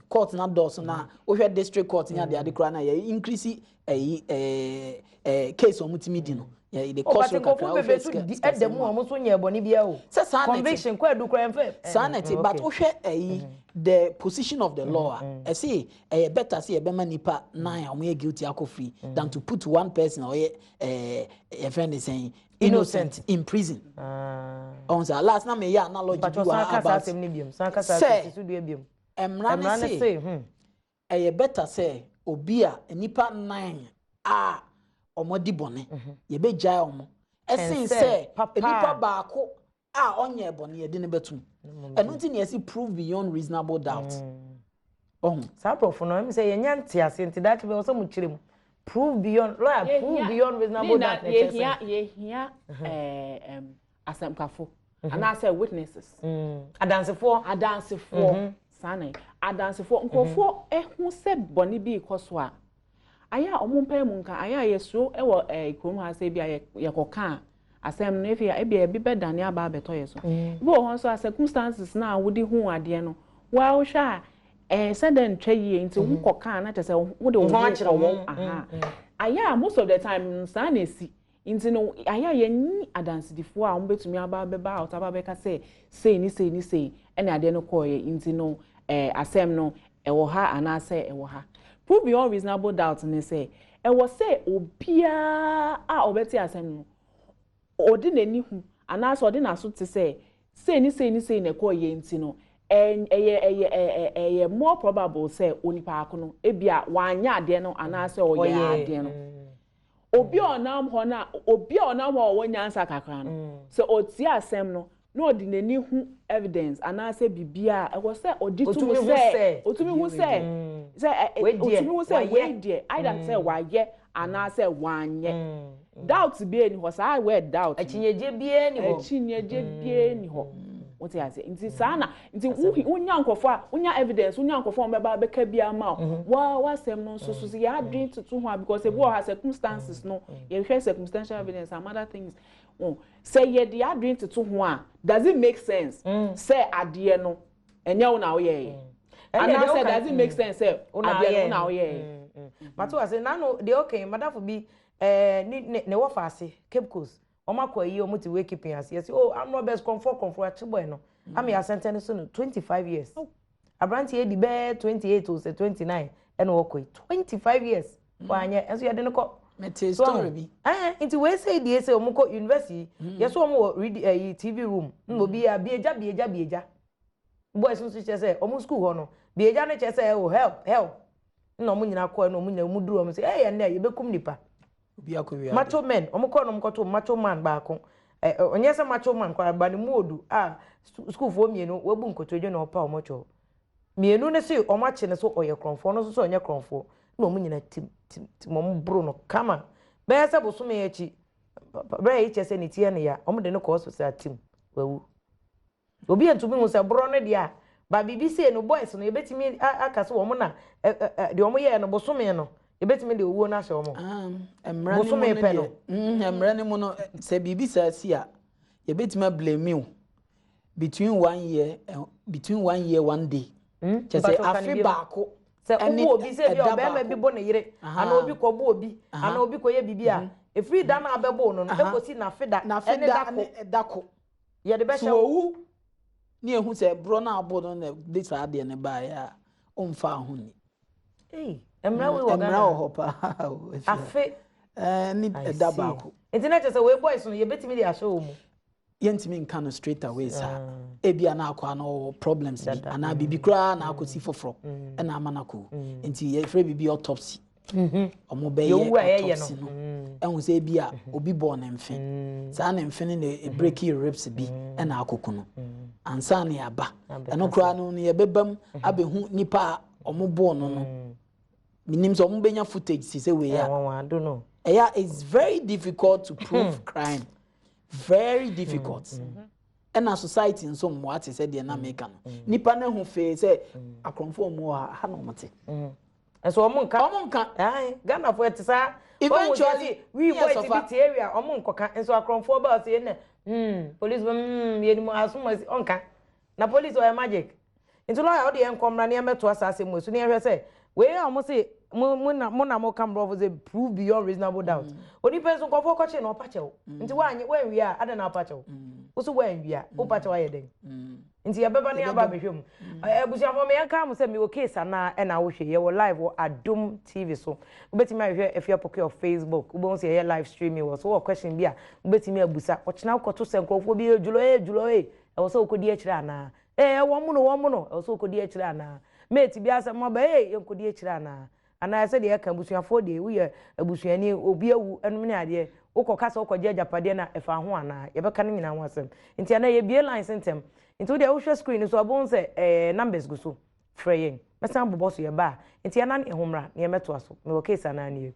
court na dɔɔso na wohwɛ district court ne ade ade koraa na yɛ increase ɛyi ɛɛ ɛɛ case wɔn tumi di no yɛ de kɔ soro kakra wohwɛ sika sika ɛda mu a wɔn nso nyɛ bɔne biara o sɛ saa na conviction kɔ adu koraa mfɛ saa na ɛte but wohwɛ ɛyi the position of the law a ɛsi ɛyɛ better sɛ yɛbɛma nipa nine a wɔn yɛ guilty akɔ free than to put one person a ɔyɛ ɛɛ yɛfrɛ ne sɛn innocent in prison ɔn sɛ last na meyɛ analogy bi wɔ ha about sɛ mmara ne se ɛyɛ better sɛ obi a nipa nine a wɔn adi bɔne yɛbɛgyae wɔn ɛsen sɛ nipa baako. a ɔnyɛ bɔne yɛde no bɛtum. Ɛno nti na yɛsi prove beyond reasonable doubt. Ɔho. Saa aborɔfo no, ɛmi sɛ yɛnya nte ase nti daakye bɛ ɔsɛ mo kyerɛ mu. Prove beyond, lawyer, prove beyond reasonable doubt na ɛkyerɛ sɛ. Yɛhia yɛhia asɛmkafo anaasɛ witnesses. Adansefoɔ. Adansefoɔ saa na adansefoɔ, nkurɔfoɔ ehu sɛ bɔne bi kɔ so a, ayɛ a ɔmo mpɛ mu nka, ayɛ a yɛsuro ɛwɔ kurom ha sɛ bi a yɛkɔka a, asɛm no efi ebi ebi bɛdane aba abɛtɔ yɛ so. Ebi wɔ hɔ nso a, circumstances na a wode hu adeɛ no, waa wohwɛ a, sɛ dɛ ntwa yie nti wokɔka a, na kyerɛ sɛ wode wo ho ho akyerɛ wo. kɔwɔ aha. Ayɛ a most of the time saa na esi nti no, ayɛ a yɛnyi adansedifoɔ a wɔbɛtumi aba bɛba out aba bɛka sɛ sei ne sei ne sei ɛna adeɛ no kɔɔyɛ, nti no asɛm no ɛwɔ ha anaasɛ ɛwɔ ha. Prove beyond reasonable doubt ne sɛ ɛwɔ sɛ obiara a ɔbɛte asɛm no, ɔde n'ani hu anaasɛ ɔde n'aso te sɛ sei ne sei ne sei na ɛkɔɔyɛ, nti no ɛyɛ more probable sɛ onipa ako no ebia wanyɛ adeɛ no anaasɛ ɔyɛ adeɛ no. Obi a ɔnam hɔ na obi a ɔnam hɔ a ɔwɔ nyansa kakra no, sɛ ɔtie asɛm no na ɔde n'ani hu evidence anaasɛ biribi a ɛwɔ sɛ ɔgye to mu Otumi hu sɛ sɛ otumi hu sɛ wei deɛ, otumi hu sɛ wayɛ. Wei deɛ, either sɛ wayɛ anaasɛ wanyɛ, doubt bi ni hɔ, saa word doubt no. Akyinnyegye biara ni hɔ. Akyinnyegye biara ni hɔ, wote ase? Nti saa na nti wonya nkurɔfoɔ a wonya evidence, wonya nkurɔfoɔ a wɔbɛba bɛka bi ama wo, wa wasɛm no nso so yɛ adwene toto ho a, because ebi wɔ ha, circumstances no, yɛhwɛ circumstantial evidence and other things. Oh, sɛ yɛde adwene toto ho a, does it make sense sɛ adeɛ no ɛnyɛ wo na woyɛɛ, Ɛnna deɛ anaasɛ woka- does it make sense sɛ Wo na adeɛ no woyɛɛ wo na no. woyɛɛ? Mate wase nano deɛ okay, madafo bi ne wɔfa ase Cape Coast, wɔn akɔ ayi, wɔn te wake keeping ase, yɛsi oh, armed robbers, kɔnfɔ kɔnfɔ akyi boy no ama yɛ asɛntɛn no so no 25 years. Aberanteɛ di bɛɛ 28 o sɛ 29 ɛna wɔkɔ yi 25 years, wanyɛ ɛnso yɛde no kɔ. Mete So, story bi. Nti wei sɛ deɛ sɛ wɔn kɔ university, yɛsɛ wɔn wɔ read TV room na obi yɛ biegya biegya biegya, boys nso kyerɛ sɛ wɔn school hɔ no biegya no kyerɛ sɛ oh, help help, na wɔn nyinaa kɔ na wɔn nyinaa wɔn duru, wɔn sɛ ɛyɛ nnɛ yɛbɛkum nipa. Obi akɔ wia. Macho men, wɔn kɔ na wɔn kɔto macho man baako, ɔnyɛ sɛ macho man koraa ba ne mu odu a, sukuufoɔ mmienu wɔabu nkotodwe na ɔpa wɔn kyɛw mmienu ne so, wɔn akyi ne so ɔyɛ korɔmfoɔ no nso so ɔnyɛ korɔmfoɔ, na wɔn nyinaa tim tim tim, wɔn boro no kama bɛyɛ sɛ bosome akyi bɛyɛ yi kyɛ sɛ ne ti yɛ ne ya, wɔn de no kɔ hospital, tim wawu. Obi ntumi hu sɛ borɔ no deɛ a ba biribi sei no, boys no yɛbɛtumi aka sɛ wɔn na ɛ ɛ ɛ deɛ wɔn yɛɛ no bosome no, yɛbɛtumi de owuo no ahyɛ wɔn. Mmara no mu Bosome no pɛ no. deɛ, mmara no mu no, sɛ biribi saa si a, yɛbɛtumi ablame you between one year between one year one day, kyɛ sɛ Mpatwa ka ne afe bio. baako Sɛ ɛne wobu obi sɛ bi a ɛda ɔbɛrima bi baako. bɔ ne yere anaa obi kɔ bɔ obi anaa obi kɔ yɛ biribi a, efiri da no a bɛbɔ no, ekosi n'afe da n'afe ɛne da da ko ne ɛda ko yɛde so bɛhyɛ wo. Owu ne ehu sɛ borɔ no abɔ no na de saa adeɛ no baeɛ a, ɔmfa ho ni. Ei, mmara wei wɔ Mmara Ghana? wɔ hɔ paa o, efia. Afe Ne I ɛda see. baako. Nti na kyerɛ sɛ wei boys no yɛbɛtumi de ahyɛ wɔ mu? Yɛntumi nka no straight away saa. Ebia na akɔ ana ɔwɔ problems bi Dada. anaa biribi koraa na akɔsi foforɔ ɛna ama no akɔ, nti yɛfrɛ biribi autopsy. Ɔmo bɛyɛ Yɛwu a yɛyɛ autopsy no. no, ɛhu sɛ ebi a obi bɔɔ ne mfe saa, ne mfe no na ebreak ribs bi ɛna akɔku no ansa na yɛaba. Abɛka. Ɛno koraa no yɛbɛba mu abɛhu nipa a ɔmo bɔɔ no. Menim sɛ ɔmo bɛnya footage si sɛ wei a Ɛwɔn, I don't know. ɛyɛ, it's very difficult to prove crime, very difficult. Ɛna society nso mmoa te sɛ deɛ na meka no, nipa no ho fee sɛ akorɔmfoɔ ɔmo wɔ ha ha na ɔmo te. Ɛso ɔmo nka. Ɔmo nka. Ayi, Ghana fo ɛte saa. Eventually, we yɛ boys sɔfa. bi te area, ɔmo nkɔka nso akorɔmfoɔ ba ɔsɛ yɛn na police yɛn mu asom ɛsi ɔnka na police ɔyɛ magic. Nti lawyer, ɔde yɛn nkɔmra ne yɛn asase asɛm mu so ne yɛhwɛ sɛ wei a ɔmo se mo na mo ka mborɔfo sɛ prove beyond reasonable doubt. Onipa nso nkɔfoɔ kɔkye na ɔpa kyɛw, nti wɔanyɛ wɔanwie a, ada na ɔpa kyɛw woso wɔanwie a, wopa kyɛw ayɛ dɛn? Nti yɛbɛba ne yɛaba abɛhwɛ mu. Abusuafoɔ, me yɛnka mo sɛ mewɔ case anaa ɛna wohwɛ yɛwɔ live wɔ Adom TV so. Wobɛtumi ahwɛ Afia Pokuaa wɔ Facebook, wobɛhu sɛ yɛyɛ live streaming wɔ so. Wɔ question bi a wobɛtumi abusa ɔkyena wokɔto sɛ nkurɔfoɔ bi yɛ dwulɔ ɛyɛ dwulɔ ɛwɔ sɛ wokɔdi akyirɛ anaa ɛɛ wɔn mo no wɔn mo no ɛwɔ sɛ wokɔdi akyirɛ anaa mate bi asɛm aba yɛnkɔdi akyirɛ anaa. Anaa sɛdeɛ yɛka abusuafoɔ deɛ, woyɛ abusuani, obi awu nom ne adeɛ, wokɔka sɛ wokɔgye agyapadeɛ no a, ɛfa ho anaa? Yɛbɛka ne nyinaa ho asɛm. Nti ɛnnɛ yɛbue lines ntɛm. Nti wodeɛ wohwɛ screen no so a, wobɛhu sɛ ɛɛ numbers gu so. Frɛ yɛn. Mɛsan abobɔ so yɛba a. Nti yɛnane yɛn ho mmra na yɛmmɛtoa so. Mewɔ case anaa nie?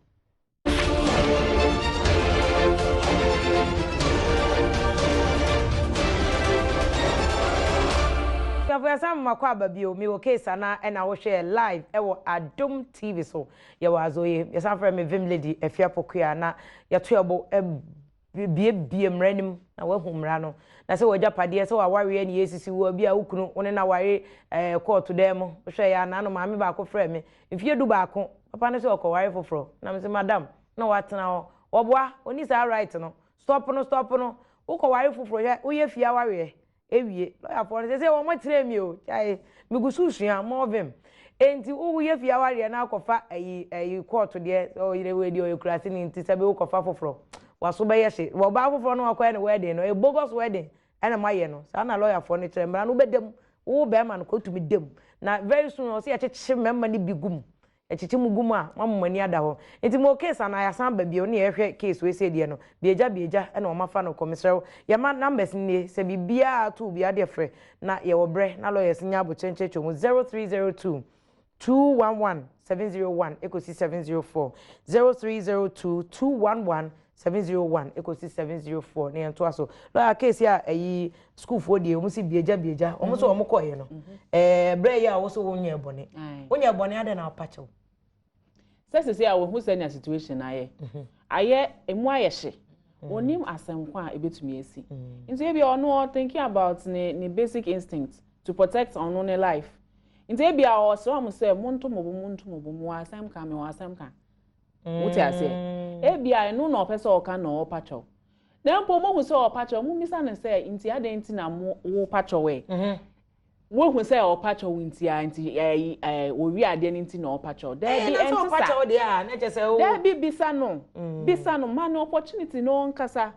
Abusuafo yɛsan mema kɔ aba bio mewɔ case anaa ɛna wohwɛ yɛ live ɛwɔ Adom TV so yɛwɔ Azoye yɛsan frɛ me Vim Lady Afia Pokuaa na yɛto yɛbo biebie mmara no mu na wahu mmara no na sɛ w'agyapadeɛ sɛ w'awareɛ ne yɛsisi wo bi a wo kunu wo ne no aware ɛɛ kɔɔto dan mu wohwɛ yɛ anaa no maame baako frɛ me mfie 11 papa no sɛ ɔkɔware foforɔ na me sɛ madam na watena hɔ wɔboa ɔni saa right no stop no stop no wokɔware foforɔ hwɛ woyɛ fie awareɛ Ewie, lɔyafoɔ no sɛsɛ wɔn akyerɛ mi o, kyae, megu so sua, more vim. Enti wo yɛ fie awareɛ na akɔfa ayi ayi kɔɔto deɛ, sɛ ɔyere wei deɛ ɔyɛ kuraseni nti sɛbe wo kɔfa foforɔ, waso bɛyɛ hye. Ɔbaa foforɔ no wakɔyɛ no wedding no, ɛyɛ bogus wedding ɛna moayɛ no. Saa na lɔyafoɔ no kyerɛ, mmara no wobɛda mu, wo bɛrima no kɔtumi da mu. Na very soon ɔse yɛkyekye mmarima no bi gu mu. Yɛkyekye mo gu mu a, moama mo ani ada hɔ. Nti mowɔ case anaa yɛasan aba bio ne yɛhwɛ case wei sei deɛ no, biagya biagya na wɔn afa no kɔ. Mesrɛ wo, yɛma numbers no nie, sɛ biribiara ato wo biara deɛ frɛ na yɛwɔ berɛ na lawyers nyɛ abokyerɛ nkyerɛkyerɛ mu, 0302 211 701 ɛkɔsi 704, 0302 211 701 ɛkɔsi 704 na yɛntoa so. Lawyer case a ɛyi sukuufoɔ deɛ wɔn si biagya biagya wɔn nso wɔn kɔɛ no ɛɛ brɛ yi a wɔn so wɔn nyɛ bɔne wɔn nyɛ bɔne adɛn na wɔpa kyɛw. Sɛ sese a wɔhu sɛ nea situation ayɛ ayɛ emu ayɛ hye onim asɛm ko a ebetumi esi nti ebi ɔno ɔ thinking about ne ne basic instinct to protect ɔno ne life nti ebi a ɔsrɛ wɔn sɛ monto mo bo monto mo bo mo wɔ asɛm ka me wɔ asɛm ka. Wote aseɛ? Mm. Ebia ɛno na ɔpɛ sɛ ɔka na ɔrepa kyɛw. Na mpo mohu sɛ ɔrepa kyɛw, mommisa no sɛ, nti adɛn nti na mo worepa kyɛw ɛ? Mhm. Wohu sɛ ɔrepa kyɛw nti a nti ɛyi ɛɛ owi adeɛ no nti na ɔrepa kyɛw. Daabi ɛnte sa. Daabi bisa no. Mm. Bisa no, ma no opportunity na ɔnkasa.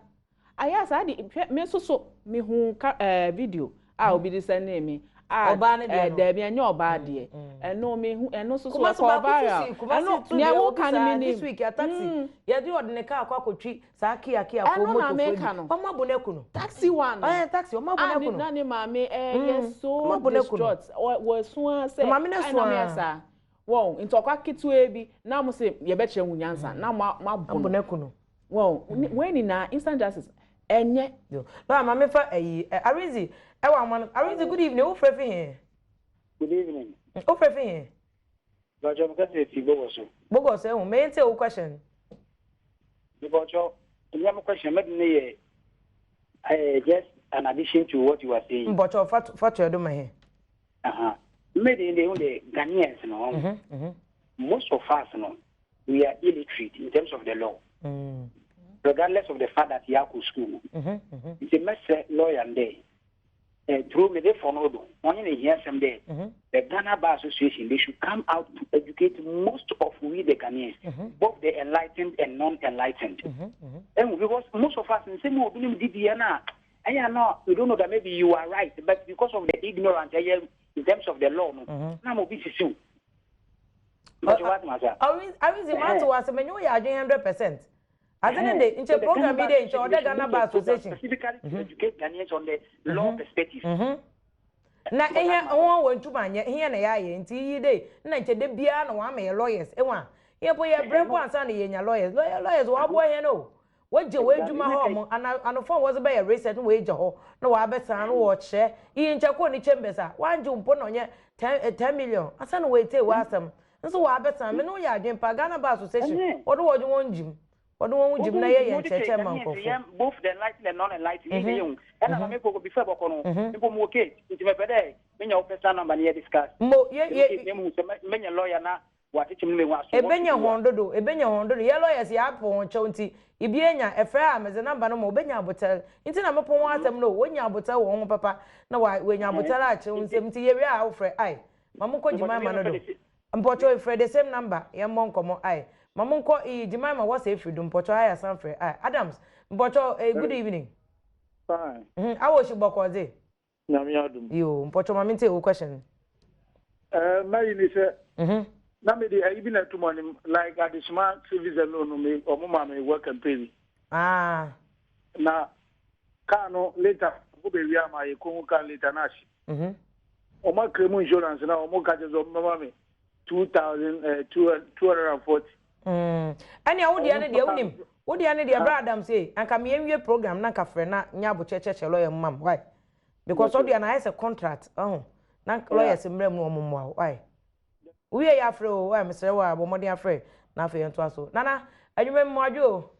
Ayɛ a saa de hwɛ me nso so me hu ka ɛɛ video a obi de sɛndee me a Ɔbaa no deɛ ɛɛ no. daabi ɛnyɛ ɔbaa deɛ ɛno me hu ɛno nso so Kumasi ɛkɔɔ baako nso viral sii Kumasi ɛno to nea deɛ obi woka no saa me this nim week a taxi mm yɛde ɔde ne kaa akɔ akɔtwi saa kia kia foɔ ɛno na motofoɔ bi meka no wɔn abo no aku no taxi one no ɛɛ taxi wɔn abo a no ne aku no na ne maame ɛyɛ mm so wɔn abo no aku no distraught wɔ wɔasu ara ne sɛ maame no ɛna asu moyɛ ara saa wɔn nti ɔkwa ketewaa bi na mo se yɛbɛkyerɛ wo nyansa na mo mo abo abo no no aku no. Wɔn, wei nyinaa instant justice ɛnyɛ. Yo, na ma me fa ayi, eh, Arinze, ɛwɔ ahoma no, Arinze good evening, wo frɛ fi he? Good evening. Wo frɛ fi he? Bàjọ́ mi kasa fi Bogoso. Bogoso ehu, me ntie wo question. Bàjọ́, ɛnyɛ mi question, mɛdi ne yɛ eh, just an addition to what you are saying. Bàjọ́, fa fa to ɛdo ma he. Uh-huh. Mɛdi ne hu de Ghanaians no, mm -hmm, mm -hmm. most of us no, we are illiterate in terms of the law. Mm. Regardless of the fact that you are school. Nti mɛsɛ lawyer ndɛ eh, through me de for no do wɔn na ehia sɛm dɛ the Ghana Bar Association they should come out to educate most of we the Ghanaians mm -hmm. both the enlightened and non-enlightened. Mm -hmm. And because most of us nsɛm a obinom didi yɛn a ɛyɛ no we don't know that maybe you are right but because of the ignorance ɛyɛ in terms of the law no na mo bi sisiw. Arinze mate wo ase menye wo yɛ adwen 100%. Adze ne de nkyɛ program yi de nkyɛ ɔdɛ Ghana Bar Association. Specifically to educate Ghanaians on the law perspective. Na ehia ho wɔn ntum anyɛ hia na yɛayɛ nti iyi de na nkyɛ da biara na wɔama yɛ lawyers ehu a yɛn mpo yɛ brɛ mpo ansa na yɛnya lawyers lawyers wɔaboa hɛn o. Wɔgye w'edwuma hɔ ɔmo ana anofo a wɔdze bɛyɛ research no woegya hɔ na wɔabɛtsena no wɔrekyerɛ iyi nkyɛ kɔɔ ne chambers a wɔanngye wo mpo na ɔnnyɛ ten ten million ansa na woetsie w'asɛm nso wɔabɛtsena me ne wo yɛ adwen paa Ghana Bar Association wɔde wɔdze hɔn gyim wɔde hɔn gyim na yɛyɛ nkyerɛkyerɛ ma nkorɔfo. Both the enlightened and non-enlightened mm -hmm. mm -hmm. mm -hmm. menya wo personal number ne yɛ discuss. Mo ye ye. Menya lawyer na Wɔakyekye me ma mehu Ebenya hɔn dodo, ebenya hɔn dodo. Yɛ lawyers yɛapo hɔn kyɛw ntsi, ibi enya, efrɛ a medze number no ma wo, obenya abotar. Ntsi na mepo ho asɛm no o, wonya abotar wɔ woho papa na wa woenya abotar akyerɛ wo nsɛm ntsi yewie a awofrɛ ae. Ma monkɔ Jemima no do. Mpɔkyɛw efrɛ the same number yɛmbɔ nkɔmbɔ ae. Ma monkɔ iyi Jemima wɔsɛ efir do mpɔkyɛw ae asan frɛ ae. Adams, mpɔkyɛw eh good evening. Fine. Awɔ hye bɔkɔɔ dze? Nyame adom. Yoo, mpɔkyɛw ma mentsie wo question. Eh, mayi ni sɛ. Na me de ayi bi na ɛto mo anim like Adesima service alone no me ɔmo maa me work and pay bi. Ah. Na car no later ɔmo bɛ wia ma yɛ kɔ hu car later na ahye. Mhm. Ɔmo akra mu insurance na ɔmo ka kyerɛ sɛ ɔmo bɛma me 2000 eh, 240. Mm. Ɛnea wo deɛ no deɛ wonim. Wo deɛ no deɛ bra Adam say anka me yɛnwie program na nka frɛ na nya abokyɛkyɛkyɛ lawyer mu mam why? Because ɔdeɛ na ayɛ sɛ contract ɔho na lawyers mmerɛ mu na ɔmo mmoa wo why? Wowie yɛ afrɛ o, wai mesrɛ wo a bɔ mmɔden afrɛ na afei yɛntoa so. Nana, adwuma mu mo adwo o.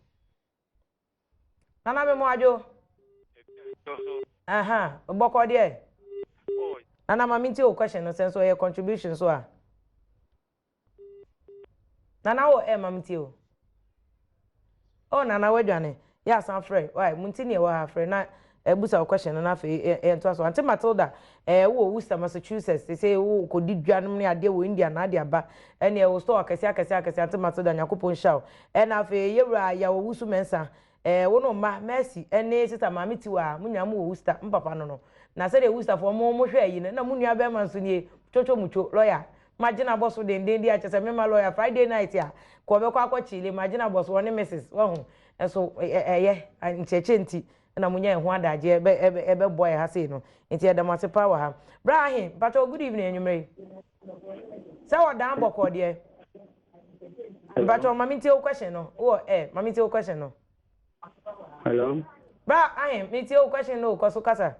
Nana me mo adwo. Aha, bɔkɔ deɛ. Nana ma mintie wo question no sɛ nso ɛyɛ contribution so a. Nana wɔ ɛ ma mintie o. Oh Nana wadwane. Yɛ asan frɛ. Wai, mo nti ne ɛwɔ ha frɛ na ɛbusa wo question no na afei yɛntoa so. Auntie Matilda, eh, wowɔ Worcester, Massachusetts, te sɛ wo kɔdi dwa nom ne adeɛ wɔ India na ade aba. Ɛne ɛwɔ store akɛseɛ akɛseɛ akɛseɛ Auntie Matilda, Nyankopɔn nhyira wo. Ɛna afei yɛwura Yaw Owusu Mensah, eh, wo ne wo mma Mercy ɛne sister Maame Tiwa, mo nyinaa mo wɔ Worcester, mo papa no no. Na sɛdeɛ Worcesterfoɔ mo mo hwɛ ayi no, na mo nua bɛrima nso nie, Twotwo Mutwo, lawyer. Magye no abɔ so denden a kyerɛ sɛ mema lawyer Friday night a kɔ ɔbɛkɔ akɔ chile magye no abɔ so ɔne Mrs wahu nso ɛyɛ nkyerɛkyerɛ nti na monya ɛho adagyeɛ ɛbɛ ɛbɛ ɛbɛboa yɛ ha sei no nti yɛda mo ase paa wɔ ha. Bra ahe mpakyɛw good evening anwummerɛ yi sɛ ɔdan bɔkɔɔ deɛ mpakyɛw ma mentie wo question no wowɔ ɛ ma mentie wo question no. Hello. Bra ahe metie wo question no kɔ so kasa.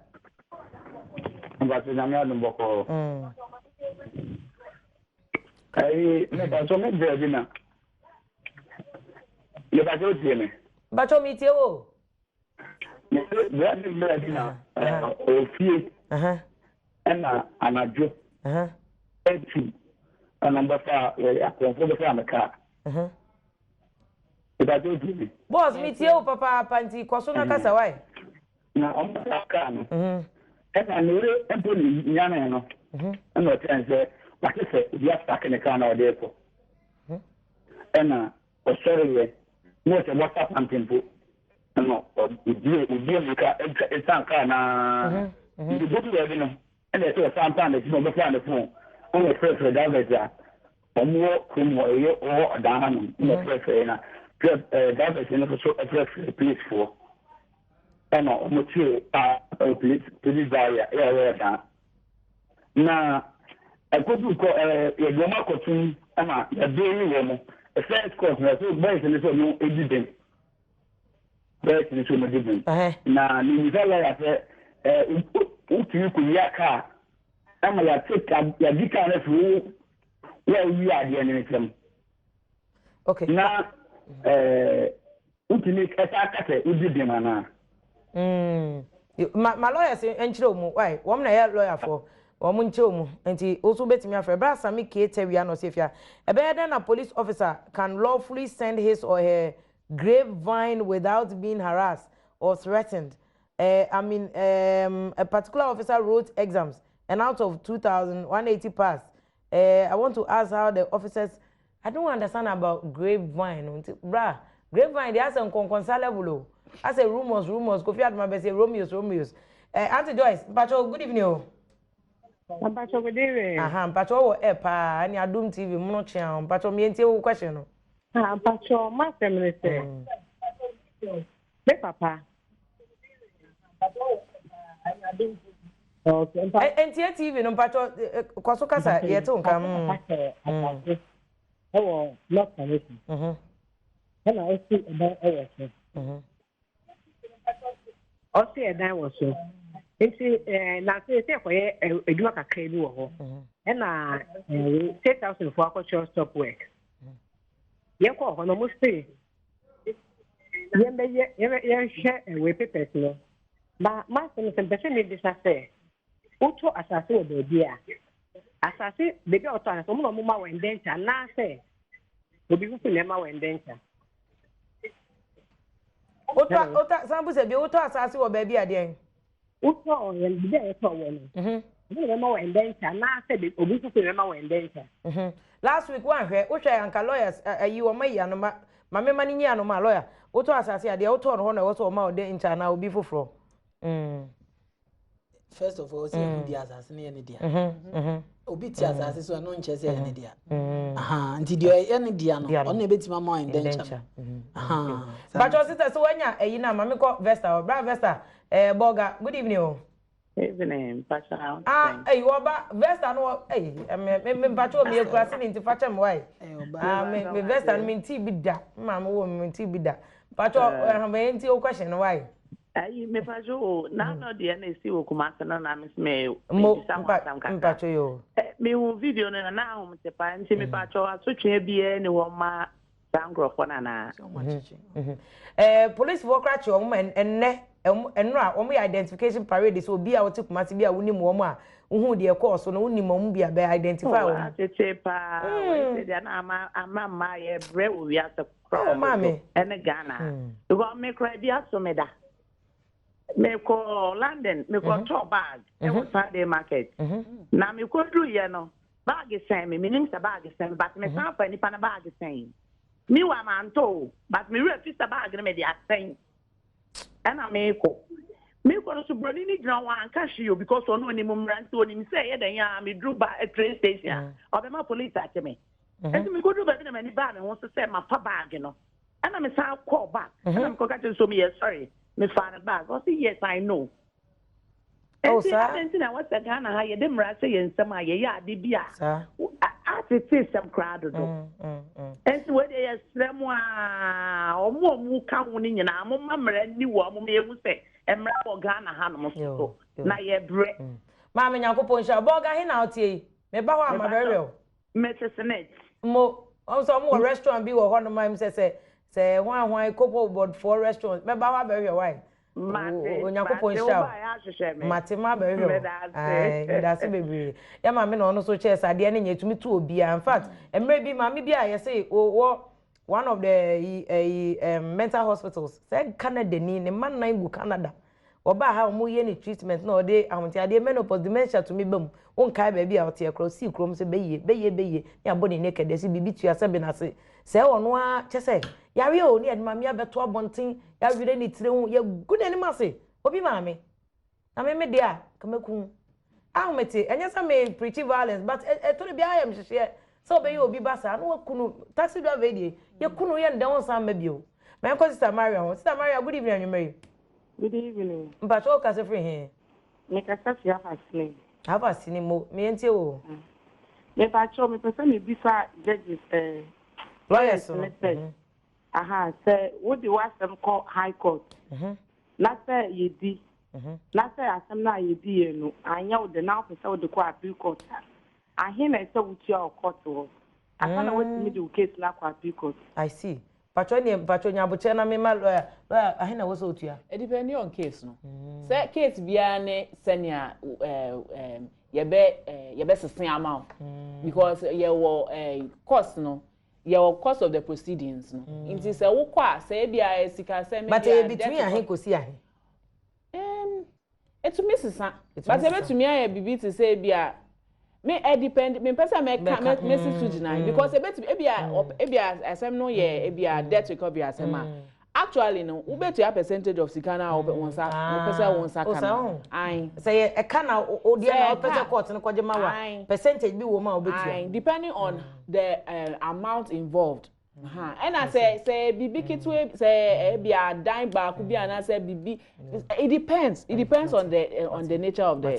Mpakyɛ nyame adom bɔkɔɔ. Mm. Ayi mepakyɛ me brɛ bi na mepakyɛ wotie me. Mpakyɛ metie wo. Brɛ bi mmerɛ bi na ofie ɛna anadwo ɛtu ɛna mbɛfa akorɔmfo bɛfa me kaa. Mepakyɛ wotie me. Boss metie wo papaapa nti kɔ so na kasa wae. Na ɔmo fa kaa no ɛna ne yere mpo ne nyanee no ɛna ɔkyerɛ no sɛ wate sɛ obi asake ne kaa na ɔde rekɔ ɛna ɔsɔreeɛ na ɔhyɛ bɔsa pante mpo ɛna ɔdie ɔdie mmirika ɛsan kaa naa nti bodu baabi no ɛna ɛsɛ ɔsan paa n'akyi na ɔbɛfaa ne fon ɛna ɔfrɛfrɛ drivers a Wɔwɔ kurom hɔ, ɛyɛ wɔ ɔdan ha nom na ɔfrɛfrɛ na ɛɛ drivers no nso frɛfrɛ policefoɔ ɛna wɔn kyerɛ a ɛwɔ police police barrier ɛyɛ ɛwɔ ɔdan na ɛkodu kɔ ɛɛ yɛde wɔn akɔtum ɛma yɛbɛn wɔn first course na ɛsɛ boys no sɛ wɔn edi bɛn boys no sɛ wɔn edi bɛn na ne nisa lɔya sɛ ɛɛ wotumi kɔ wia kaa ɛma yɛate ka yɛadi kaa no afiri wo wo a wowie adeɛ no nsam. Okay. Na ɛɛ wotumi ɛsa ka sɛ wodi bem anaa? Mm. Ma ma lawyers nkyerɛ mu why wɔn na ɛyɛ lawyer foɔ wɔn nkyerɛ mu nti woso betumi afrɛ bra Sami K Tawia na ɔsi efia ɛbɛyɛ dɛn na police officer can lawfully send his or her grapevine without being harassed or threatened Eh, I mean, um, a particular officer wrote exams and out of 2,180 passed. Eh, I want to ask how the officers, I don't understand about grapevine. Bra, grapevine, they are some konkonsa level. Oh. I say rumors, rumors. Kofi Aduma say Romeo's, Romeo's. Eh, Auntie Joyce, Mpacho, good evening. Oh. Mpacho, good evening. Aha, Mpacho, wo eh pa, ani Adum TV, muno chia. Mpacho, me enti wo question no. Ah, Mpacho, ma semne se. Me papa. Ntie TV no mpatsɔ kɔ so kasa yɛte wo nka. Ɛwɔ North Carolina. Ɛna ɔsi ɛdan ɛwɔ so. Ɔsi ɛdan wɔ so. Nti ɛɛ na sɛ sɛ ɛkɔyɛ adwuma kakra bi wɔ hɔ. Ɛna ɛɛ state house fo akɔkyerɛ stop work. Yɛkɔɔ hɔ no ɔmo se yɛmbɛyɛ yɛnhwɛ ɛwɛ papers no ba m'asɛm sɛ mpɛ sɛ mebisa sɛ wotɔ asase wɔ baabi a asase baabi a wɔtɔ asase wɔn na wɔn ma wɔ indenture anaasɛ obi foforɔ na ɛma wɔ indenture. wotɔ wotɔ san busa bi wotɔ asase wɔ baabi a deɛn. Wotɔɔ yɛn biribi a yɛtɔɔ wɔ no. Mhm. Obi na bɛma wɔ indenture anaasɛ obi foforɔ na bɛma wɔ indenture. Mhm. Last week woanhwɛ wohwɛ anka lawyers ayi wɔn ayi ano ma ma mema no nyi ano ma lawyer wotɔ asase a deɛ wotɔɔ no hɔ na ɛwɔ sɛ wɔma wo indenture anaa obi foforɔ. Mm. First of all, sɛ ɛhu deɛ asase no yɛ ne dea. Obi te asase so ɛno nkyɛ sɛ ɛyɛ ne dea. Nti deɛ ɛyɛ ne dea no, ɔno na ɛbɛtumi ama indenture no. Mpakyɛw sister sɛ wanya ɛyi no a ma menkɔ Vesta hɔ. Bra Vesta, eh, Bolga, good evening o. Evening, mpakyɛw. Ah, ɛyi wɔba Vesta no wɔ ɛyi me me mpakyɛw mi ekura se ne nti fakyɛ me wae. Ah, me me Vesta no me nti bi da. Me maame wɔ me nti bi da. Mpakyɛw ɛhɛn nti o question no wae. Ayi mepakyɛw o n'ano deɛ na esi wɔ Kumasi no na me mebisa ho asɛm kakra. Mpakyɛw yo. Mehu video no na na ahom te paa nti mepakyɛw asotwea biara ni hɔ ma saa nkurɔfoɔ no anaa? Ɛɛ polisifoɔ koraa kye wɔn ma ɛnnɛ ɛnora wɔn yɛ identification parade sɛ obi a ɔte Kumasi bi a wonim wɔn a wohu deɛ ɛkɔɔ so no wonim wɔn bi a bɛ identify wɔn. Akyekye paa wɔn sɛ deɛ na ama ama mmaa yɛ brɛ wɔ wiase koraa dodo ɛne Ghana because me koraa bi aso me da mekɔ London mekɔ tɔ bag ɛwɔ Sunday market na mekɔ duru yɛ no bag sɛn me menim sɛ bag sɛn me but me san fa nipa no bag sɛn me wa ma ntɔ o but me werɛ fi sɛ bag no me de asɛn ɛna mekɔ mekɔ no so broni no gyina hɔ anka hwee o because ɔno onim mmara nti onim sɛ ɛyɛ dɛn a meduru ba train station a ɔbɛma police akye me Enti mekɔduruu baabi na m'ani baa me ho so sɛ mafa baage no. Ɛna mesan kɔɔ back. Ɛna mekɔka kyerɛ no sɛ meyɛ sorry, mefaa no bag. Ɔse yes, I know. Oh, Enti saa? adɛn nti na ɛwɔ sɛ Ghana ha yɛde mmara hyɛ yɛn nsam a yɛyɛ ade bi a Saa. atete sɛm koraa dodo. Enti wei deɛ yɛsrɛ mo a, wɔn a wɔka ho no nyinaa, momma mmara nni wɔn ma yɛhu sɛ mmara wɔ Ghana hanom nso Yo, so, yo. na yɛbrɛ. Maame Nyankopɔn nhyira wo. Bɔɔga he na woteɛ yi? Meba hɔ a, Mepakyɛw, mabɛhwehwɛ wo. Mete Senate. Mo, wɔn sɛ wɔn wɔ restaurant bi wɔ hɔ nom a sɛ sɛ sɛ hwan hwan kopo bɔdfoɔ restaurant mɛba hɔ abɛhwɛ why. Mate, Onyankopɔn mate, nhyira woba yɛ ahwehwɛ me. Mate ma abɛhwɛ wo. Meda ase. Ae, meda ase bebree. Yɛ maame na ɔno nso kyɛɛ sɛ adeɛ no nyɛ etumi to obiara. In fact, mmerɛ bi maame bi a yɛse wɔ one of the ɛyi um, mental hospitals sɛ Canada ni ne mma nnan gu Canada. Wɔbaa ha a wɔreyɛ no treatment na ɔde ahomte adeɛ menopause dementia tumi ba mu. Wonkae baabi a ɔteɛ koraa ɔsii kurom sɛ bɛyie bɛyie bɛyie ne abɔ ne naked ɛsɛ biribi tua sɛ benase sɛ ɔno ara kyɛ sɛ yareɛ o ne yɛde maame abɛto abɔnten yɛawerɛ ne tiri ho yɛgu n'anim ase obi maame na me me deɛ a ka mɛku ahomete ɛnyɛ sɛ me preach violence but ɛtɔ no biara yɛ mhyehyeɛ sɛ ɔbɛyɛ obi ba saa na waku no taxi driver yi deɛ yɛku no yɛ no dɛn ɔnsan mma bio. Ma yɛnkɔ Sister Maria hɔ. Sister Maria, good evening anwummerɛ yi. Good evening. Mpakyɛ wo kasa firi he? Me kasa fi Afasini. Afasini mo, me yɛntie wo. Me pakyɛ me pɛ sɛ me bisa judges eh, lawyers no ne sɛ, aha, sɛ wode w'asɛm kɔ high court, na sɛ yɛdi, na sɛ asɛm no a yɛdi yɛ no, anyɛ wo de na wopɛ sɛ wode kɔ appeal court a, ahe na ɛsɛ wotua wɔ court hɔ? Asa na woatumi de wo case no akɔ appeal court. I see. Patro ne patro nyabokyɛ na mema lawyer lawyer ahe na wɔ sɛ otua? It depend on case no. Sɛ case biara ne sɛnea ɛɛ ɛɛ yɛbɛ ɛɛ yɛbɛsese ama wo. Because yɛwɔ cost no, yɛwɔ cost of the proceedings no. Nti sɛ wokɔ a sɛ ebi a sikasɛm But ɛyɛ between ahe kɔsi ahe? Etumi sesa. But ebetumi ayɛ bibi te sɛ ebi a me ɛ depend me mpɛ sɛ mɛka mɛ mɛsi so gyina because ebetumi ebi a ebi a asɛm no yɛ ebi a debt recovery asɛm a actually no wobɛtua percentage of sika na wɔn nsa wɔpɛ sɛ wɔn nsa ka no ayi. Sɛ yɛ ɛka na o deɛ na ɔpɛ sɛ court no kɔgye ma wa percentage bi wɔ mu a wobɛtua. Ayi, depending on the amount involved. Ɛna sɛ bibi ketewa sɛ ebi adan baako bi anaasɛ bibi, it depends on the nature of the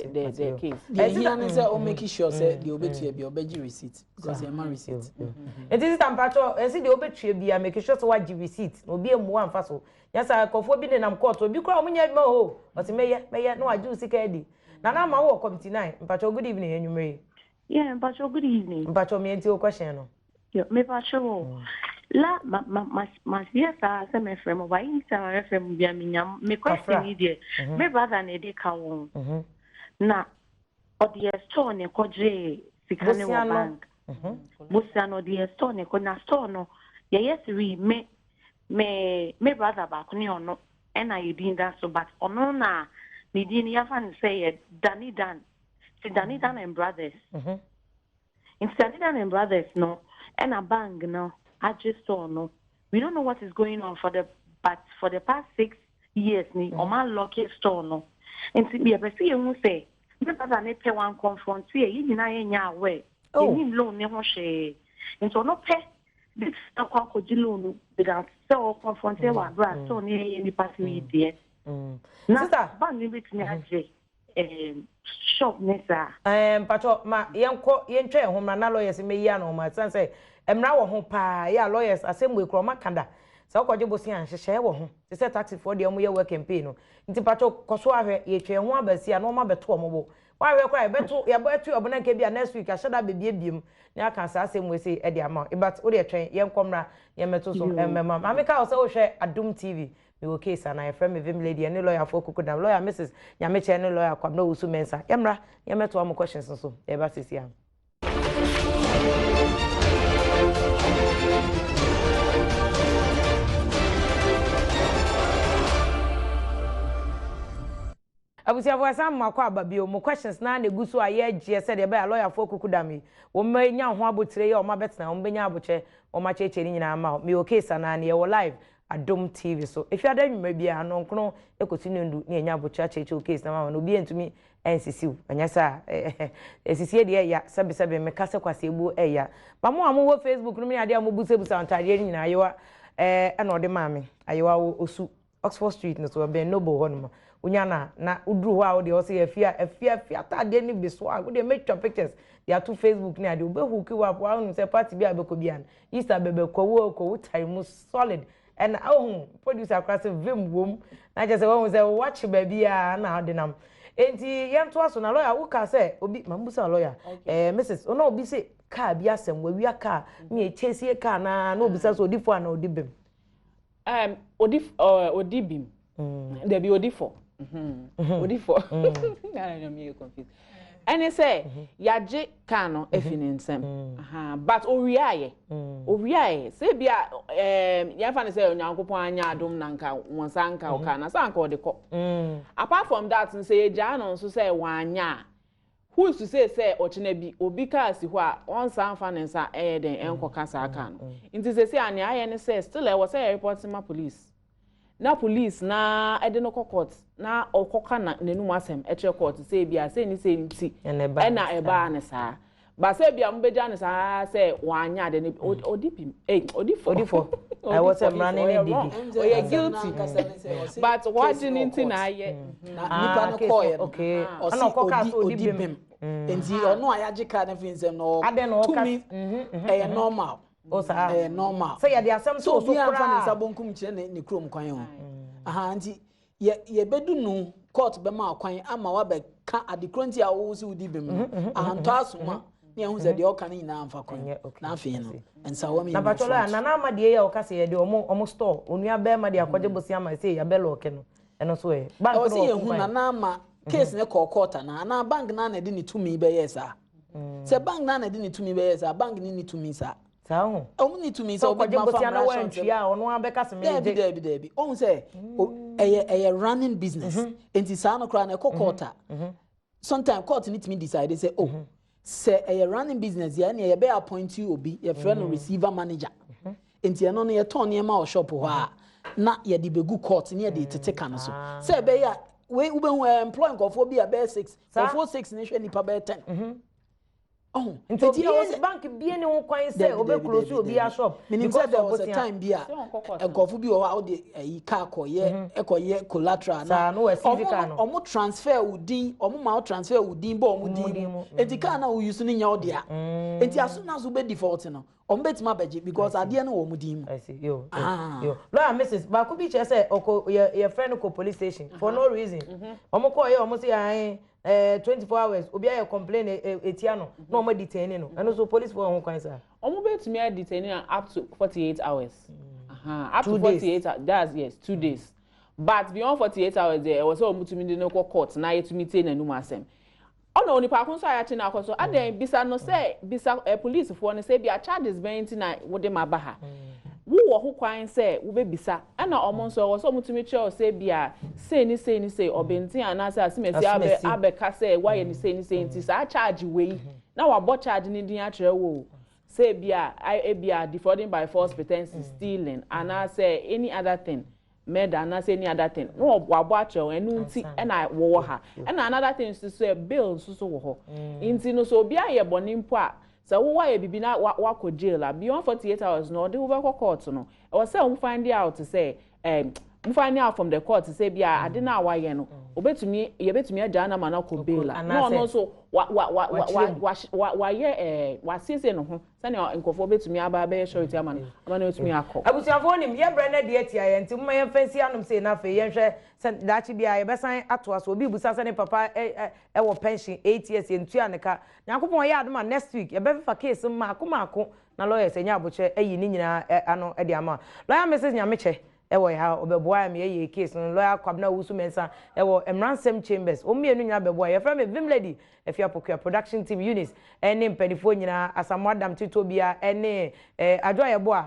case. Deɛ ehia ne sɛ o make sure sɛ deɛ obetua bi ɔbɛgye receipt because yɛn ma receipt. Nti sister mpatsɔ ɛsi deɛ obetua bi a make sure sɛ wagye receipt na obi emu anfa so yasa nkɔfoɔ bi nenam court obi kura wɔn nyɛ adwuma o ɔsi mɛyɛ mɛyɛ na wagye o sika adi nana ama wɔ committee nine. Mpatsɔ, good evening, enyimire yi. Yeah, mpatsɔ, good evening. Mpatsɔ miɛ o question no. Yo, mepatsɔ o. La ma ma ma ma yɛ saa sɛ mɛfrɛ mo ba anytime a mɛfrɛ mo bia menya me question yi deɛ, me brother na ɛde ka wɔn na ɔde yɛ store ne kɔgye sika ne wɔ bank bosia no ɔde yɛ store ne kɔ na store no yɛyɛ three, me brother baako ne ɔno ɛna yɛ din da so, but ɔno na ne din no yɛafa no sɛ yɛ Danny Dan ti Danny Dan and Brothers. Nti Danny Dan and Brothers no ɛna bank no agye store no. We don't know what is going on for the but for the past 6 years ni ɔmo a lock store no. Nti yɛpɛ sɛ yɛhu sɛ me brother ne pɛ wan confront yɛ, yɛn nyinaa yɛnyɛ aware, yɛnim loan ne ho hwee. Nti ɔno pɛ bɛtumi akɔ akɔgye loan no without sɛ ɔ confront yɛ wɔ aberɛ a still ne yɛyɛ nipa sɛ yi deɛ. Na bank no bɛtumi agye shop ne saa. Ɛɛ mpakyɛw ma yɛnkɔ yɛntwa yɛn ho mmra na lawyers mmɛyi ano ma ɛsiane sɛ mmara wɔ ho paa yɛ a lawyers asɛm wei koraa wɔn aka da sɛ wokɔgye bosea a nhyehyɛɛ wɔ ho te sɛ taxi foɔ deɛ wɔyɛ work and pay no nti mpakyɛw kɔ so ahwɛ yɛtwa yɛn ho aba si a na wɔn abɛto wɔn bo woahwɛ koraa yɛbɛto yɛbɛto yɛn bo na nka bi a next week ahyɛ da abɛbiebie mu na yɛaka saa asɛm wei sei de ama wo but wodeɛ twɛn yɛnkɔ mmra na yɛmmɛto so mmɛma maame ka wo sɛ wohwɛ Adom TV Mewɔ case anaa yɛfrɛ me Vim lady ɛne lawyer foɔ kuku dam lawyer Mrs Nyamekyɛ ne lawyer Kwabena Owusu Mensah yɛmmra na yɛmmɛtoa mo questions no so yɛba seesei ara. Abusuafoɔ yɛsan mo akɔ aba bio, mo questions no ara na ɛgu so a yɛregyeɛ sɛdeɛ ɛbɛyɛ a lɔyafoɔ kukudam yi wɔn bɛnya ho abotire yi a wɔn abɛtena wɔn bɛnya abokyɛ wɔn akyerɛkyerɛ ne nyinaa ama wo. Mewɔ case anaa ne yɛwɔ live Adom TV so. Efiada anwummerɛ biara nnɔnkron kɔsi nnɔndu ne yɛnya abokyɛ akyerɛkyerɛ wo case no ama wo na obiara ntumi ansisi wo. Ɛnyɛ saa a asisie deɛ ɛya sɛbesɛbe meka sɛ kwaseɛbuo ɛya. Ma mo a mowɔ Facebook nom ne adeɛ a mobusabusa ntaadeɛ no nyinaa Ayewa ɛna ɔde maa me. Ayewa Osu. Oxford Street no so, ɛbɛn Noble hɔ nom. Wonya no a, na woduru hɔ a wodeɛ wɔse afie a, afie afie ataadeɛ no bi so a, wodeɛ mɛtwa pictures de ato Facebook ne adeɛ, wobɛ hook wo up, wonim sɛ party bi a wobɛkɔ biara no, Easter bɛbɛ kɔ, wo kɔ, wo tare mu solid, ɛna ohu, producer koraa sɛ vim wom, na kyerɛ sɛ wahu sɛ wakye baabi a na ɔde nam. Enti yɛntoa so, na lawyer woka sɛ obi, ma mbusa lawyer, eh, Mrs. Ona obi se car bi asɛm, wawia car, ne ɛkyɛsie car na na obisa sɛ odi fo anaa odi bem. Um, odi uh, odi bim. Mm. Dabi odi fɔ. Mm-hmm. Odi fɔ. I don't know, me confused. Ɛne sɛ mm-hmm. yagye kaa no afi ne nsam. Mm. But owiaayɛ. Mm. Owiaayɛ. Sɛ bi a ɛɛm yɛnfa ne sɛ Onyankopɔn anya adom na nka wɔn nsa nka ɔkaa na sɛ anka ɔde kɔ. Apart from that no sɛ yɛgyaa no nso sɛ wanya a. Who is to say sɛ ɔkyena bi obi car si hɔ a ɔnsan mfa ne nsa ɛyɛ dɛn ɛnkɔka saa car no. Nti seesei a nea ayɛ ne sɛ still ɛwɔ sɛ yɛ report ma police na police na ɛde no kɔ court na ɔkɔka na n'anum asɛm ɛkyerɛ court sɛ ebia sei ne sei nti ɛna ɛbaa ne saa. But sɛ ebia mobɛgya no saa sɛ wanyɛ ade no ɔdi bim ei ɔdi fɔ. Ɔdi fɔ. Ɛwɔ sɛ mmara no ne didi. Ɔyɛ guilty but wagye ne nti na ayɛ. Na nipa no kɔɔyɛ no ɔsi ɔdi ɔdi bim nti ɔno a yagye kaa no firi nsam no ɔtumi ɛyɛ normal. Ɛyɛ normal. Sɛ yɛde asɛm to so koraa. Sɛ obi anfa ne nsa bonkum kyerɛ ne ne kurom kwan o. Nti Yɛ yɛbɛdu no court bɛma wo kwan ama woabɛka ade korɔ nti a wowo sɛ wodi bem no ahantɔ aso mu a ne yɛhu sɛ deɛ ɔka no nyinaa mfa kwan na afei no nsawa na patwɔlɔ a nana ama deɛ yɛ ɔka sɛ yɛde ɔmo ɔmo store onua bɛrima de akɔgye bosea ama sɛ yɛabɛ lɔɔke no ɛno so ɛ bank no wɔ yɛhu nana ama case ne kɔɔ court anaa anaa bank no na ɛde ne tumi bɛyɛ saa sɛ bank no na ɛde ne tumi bɛyɛ saa bank no ne tumi saa Saa ho. Wɔn ni tumi sɛ ɔkɔgye bosia na wantua a ɔno ara bɛka sɛ megye. Dɛbi dɛbi dɛbi ɔn sɛ ɛyɛ ɛyɛ running business mhm. nti saa no koraa na ɛkɔ court a mhm. sometimes court ni tumi decide sɛ oh sɛ ɛyɛ running business yɛ ɛnna yɛbɛ appoint obi yɛfrɛ no receiver manager nti ɛno no yɛtɔn nneɛma wɔ shop hɔ a na yɛde bɛgu court ne yɛde tete ka no so ah. sɛ ɛbɛyɛ a wei wobɛhu ɛ employ nkurɔfoɔ bi a bɛyɛ six nkurɔfoɔ six ne hwɛ nipa bɛyɛ ten. Oh, nti obi bank bie ne ho kwan sɛ obe close obi a shop. Menim sɛ there was a time bi a nkurɔfo bi wɔ hɔ a wode ayi car kɔyɛ ɛkɔyɛ collateral na ɔmo ɔmo transfer wo din ɔmo ma wo transfer wo din bɔ ɔmo din mu eti car na wo use no nyɛ wo dea eti as soon as wo bɛ default no ɔmo bɛtumi abɛgye because adeɛ no wɔ ɔmo din mu. I see yo yo lawyer Mrs baako bi kyerɛ sɛ ɔkɔ yɛ yɛfrɛ no kɔ police station for no reason ɔmo kɔɔ yɛ ɔmo sɛ ae Eh, 24 hours obi ayɛ complain etia no na wɔn detain no ɛno so police fo ho kwan saa. Wɔn bɛtumi a detain no up to 48 hours. Mm. Uh -huh. Up to 48 hours that's yes 2 days but beyond 48 hours deɛ ɛwɔ sɛ wɔn tumi de no kɔ court na yɛtumi tie n'anum asɛm ɔna onipa ko nso a yɛakye no akɔ so adɛn bisa no sɛ bisa ɛ polisifoɔ no sɛ ebia charges bɛn nti na wode ma ba ha wowɔ ho kwan sɛ wobɛbisa Ɛna ɔmo nso ɛwɔ sɛ ɔmo tumi kyerɛ wo sɛ ebia sei ne sei ne sei ɔbenten anaasɛ asemasi abɛ abɛka sɛ woayɛ no sei ne sei nti saa charge wei na wabɔ charge no din akyerɛ wo o sɛ ebia ebia defrauding by false pretenses, stealing anaasɛ any other thing. murder anaasɛ any other thing na wabɔ akyerɛ wɔn ɛno nti ɛna wɔwɔ ha. Ɛna another thing nso sɛ bail nso so wɔ hɔ. Nti no sɛ obi ayɛ bɔne mpo a, sɛ wowɔ ayɛ biribi na wakɔ jail a, beyond 48 hours no ɔde wobɛkɔ court no, ɛwɔ sɛ wɔn find out sɛ mo find out from the court sɛ bi a ade no a wayɛ no, obetumi yɛbɛtumi agyaa no ama no akɔ bail a, na ɔno nso wa wa wa wa wa wa wayɛ wasiesie ne ho sɛnea nkurɔfoɔ bɛtumi aba abɛyɛ surety ama no atumi akɔ. Abusuafoɔ, nim yɛbrɛ no adi atia yɛn, nti moma yɛmfa nsi anom sei na afei yɛnhwɛ sɛ daakye biara yɛbɛsan atoa so. Obi busa sɛ ne papa ɛwɔ pension 8 years, yɛntua ne ka. Nyankopɔn yɛ adom a, next week yɛbɛfefa case mmaako mmaako na lawyers ɛnyɛ abokyerɛ ayi ne nyinaa ano de ama. Lawyer Mrs Nyamekyɛ ɛwɔ ha, ɔbɛboa mi ɛyɛ case no. Lawyer Kwabena Owusu Mensah ɛwɔ Mmaransɛm Chambers, wɔn mmienu nyinaa bɛboa. Yɛfrɛ me Vim Lady Efi Apokua production team, Eunice ɛne mpanimfoɔ nyinaa, Asamoah Adam Tito bia ɛne Adwo Ayɛboa,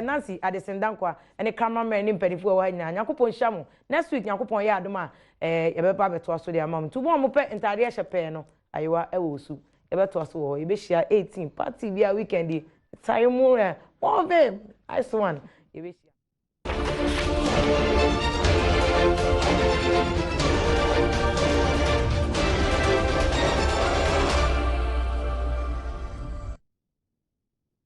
Nancy Adesendankwa ɛne cameraman ne mpanimfoɔ ɛwɔ ha nyinaa. Nyankopɔn hyia mo next week. Nyankopɔn yɛ adom a, yɛbɛba abɛtoa so de ama mo. Nti mo a mopɛ ntaadeɛ hyɛ pɛɛ no, ayewa ɛwɔ Osu, yɛbɛtoa so wɔ hɔ. Yɛbɛhyia 18 party bi a weekend yi tare mu ɛ more vim nice one, yɛbɛhyia.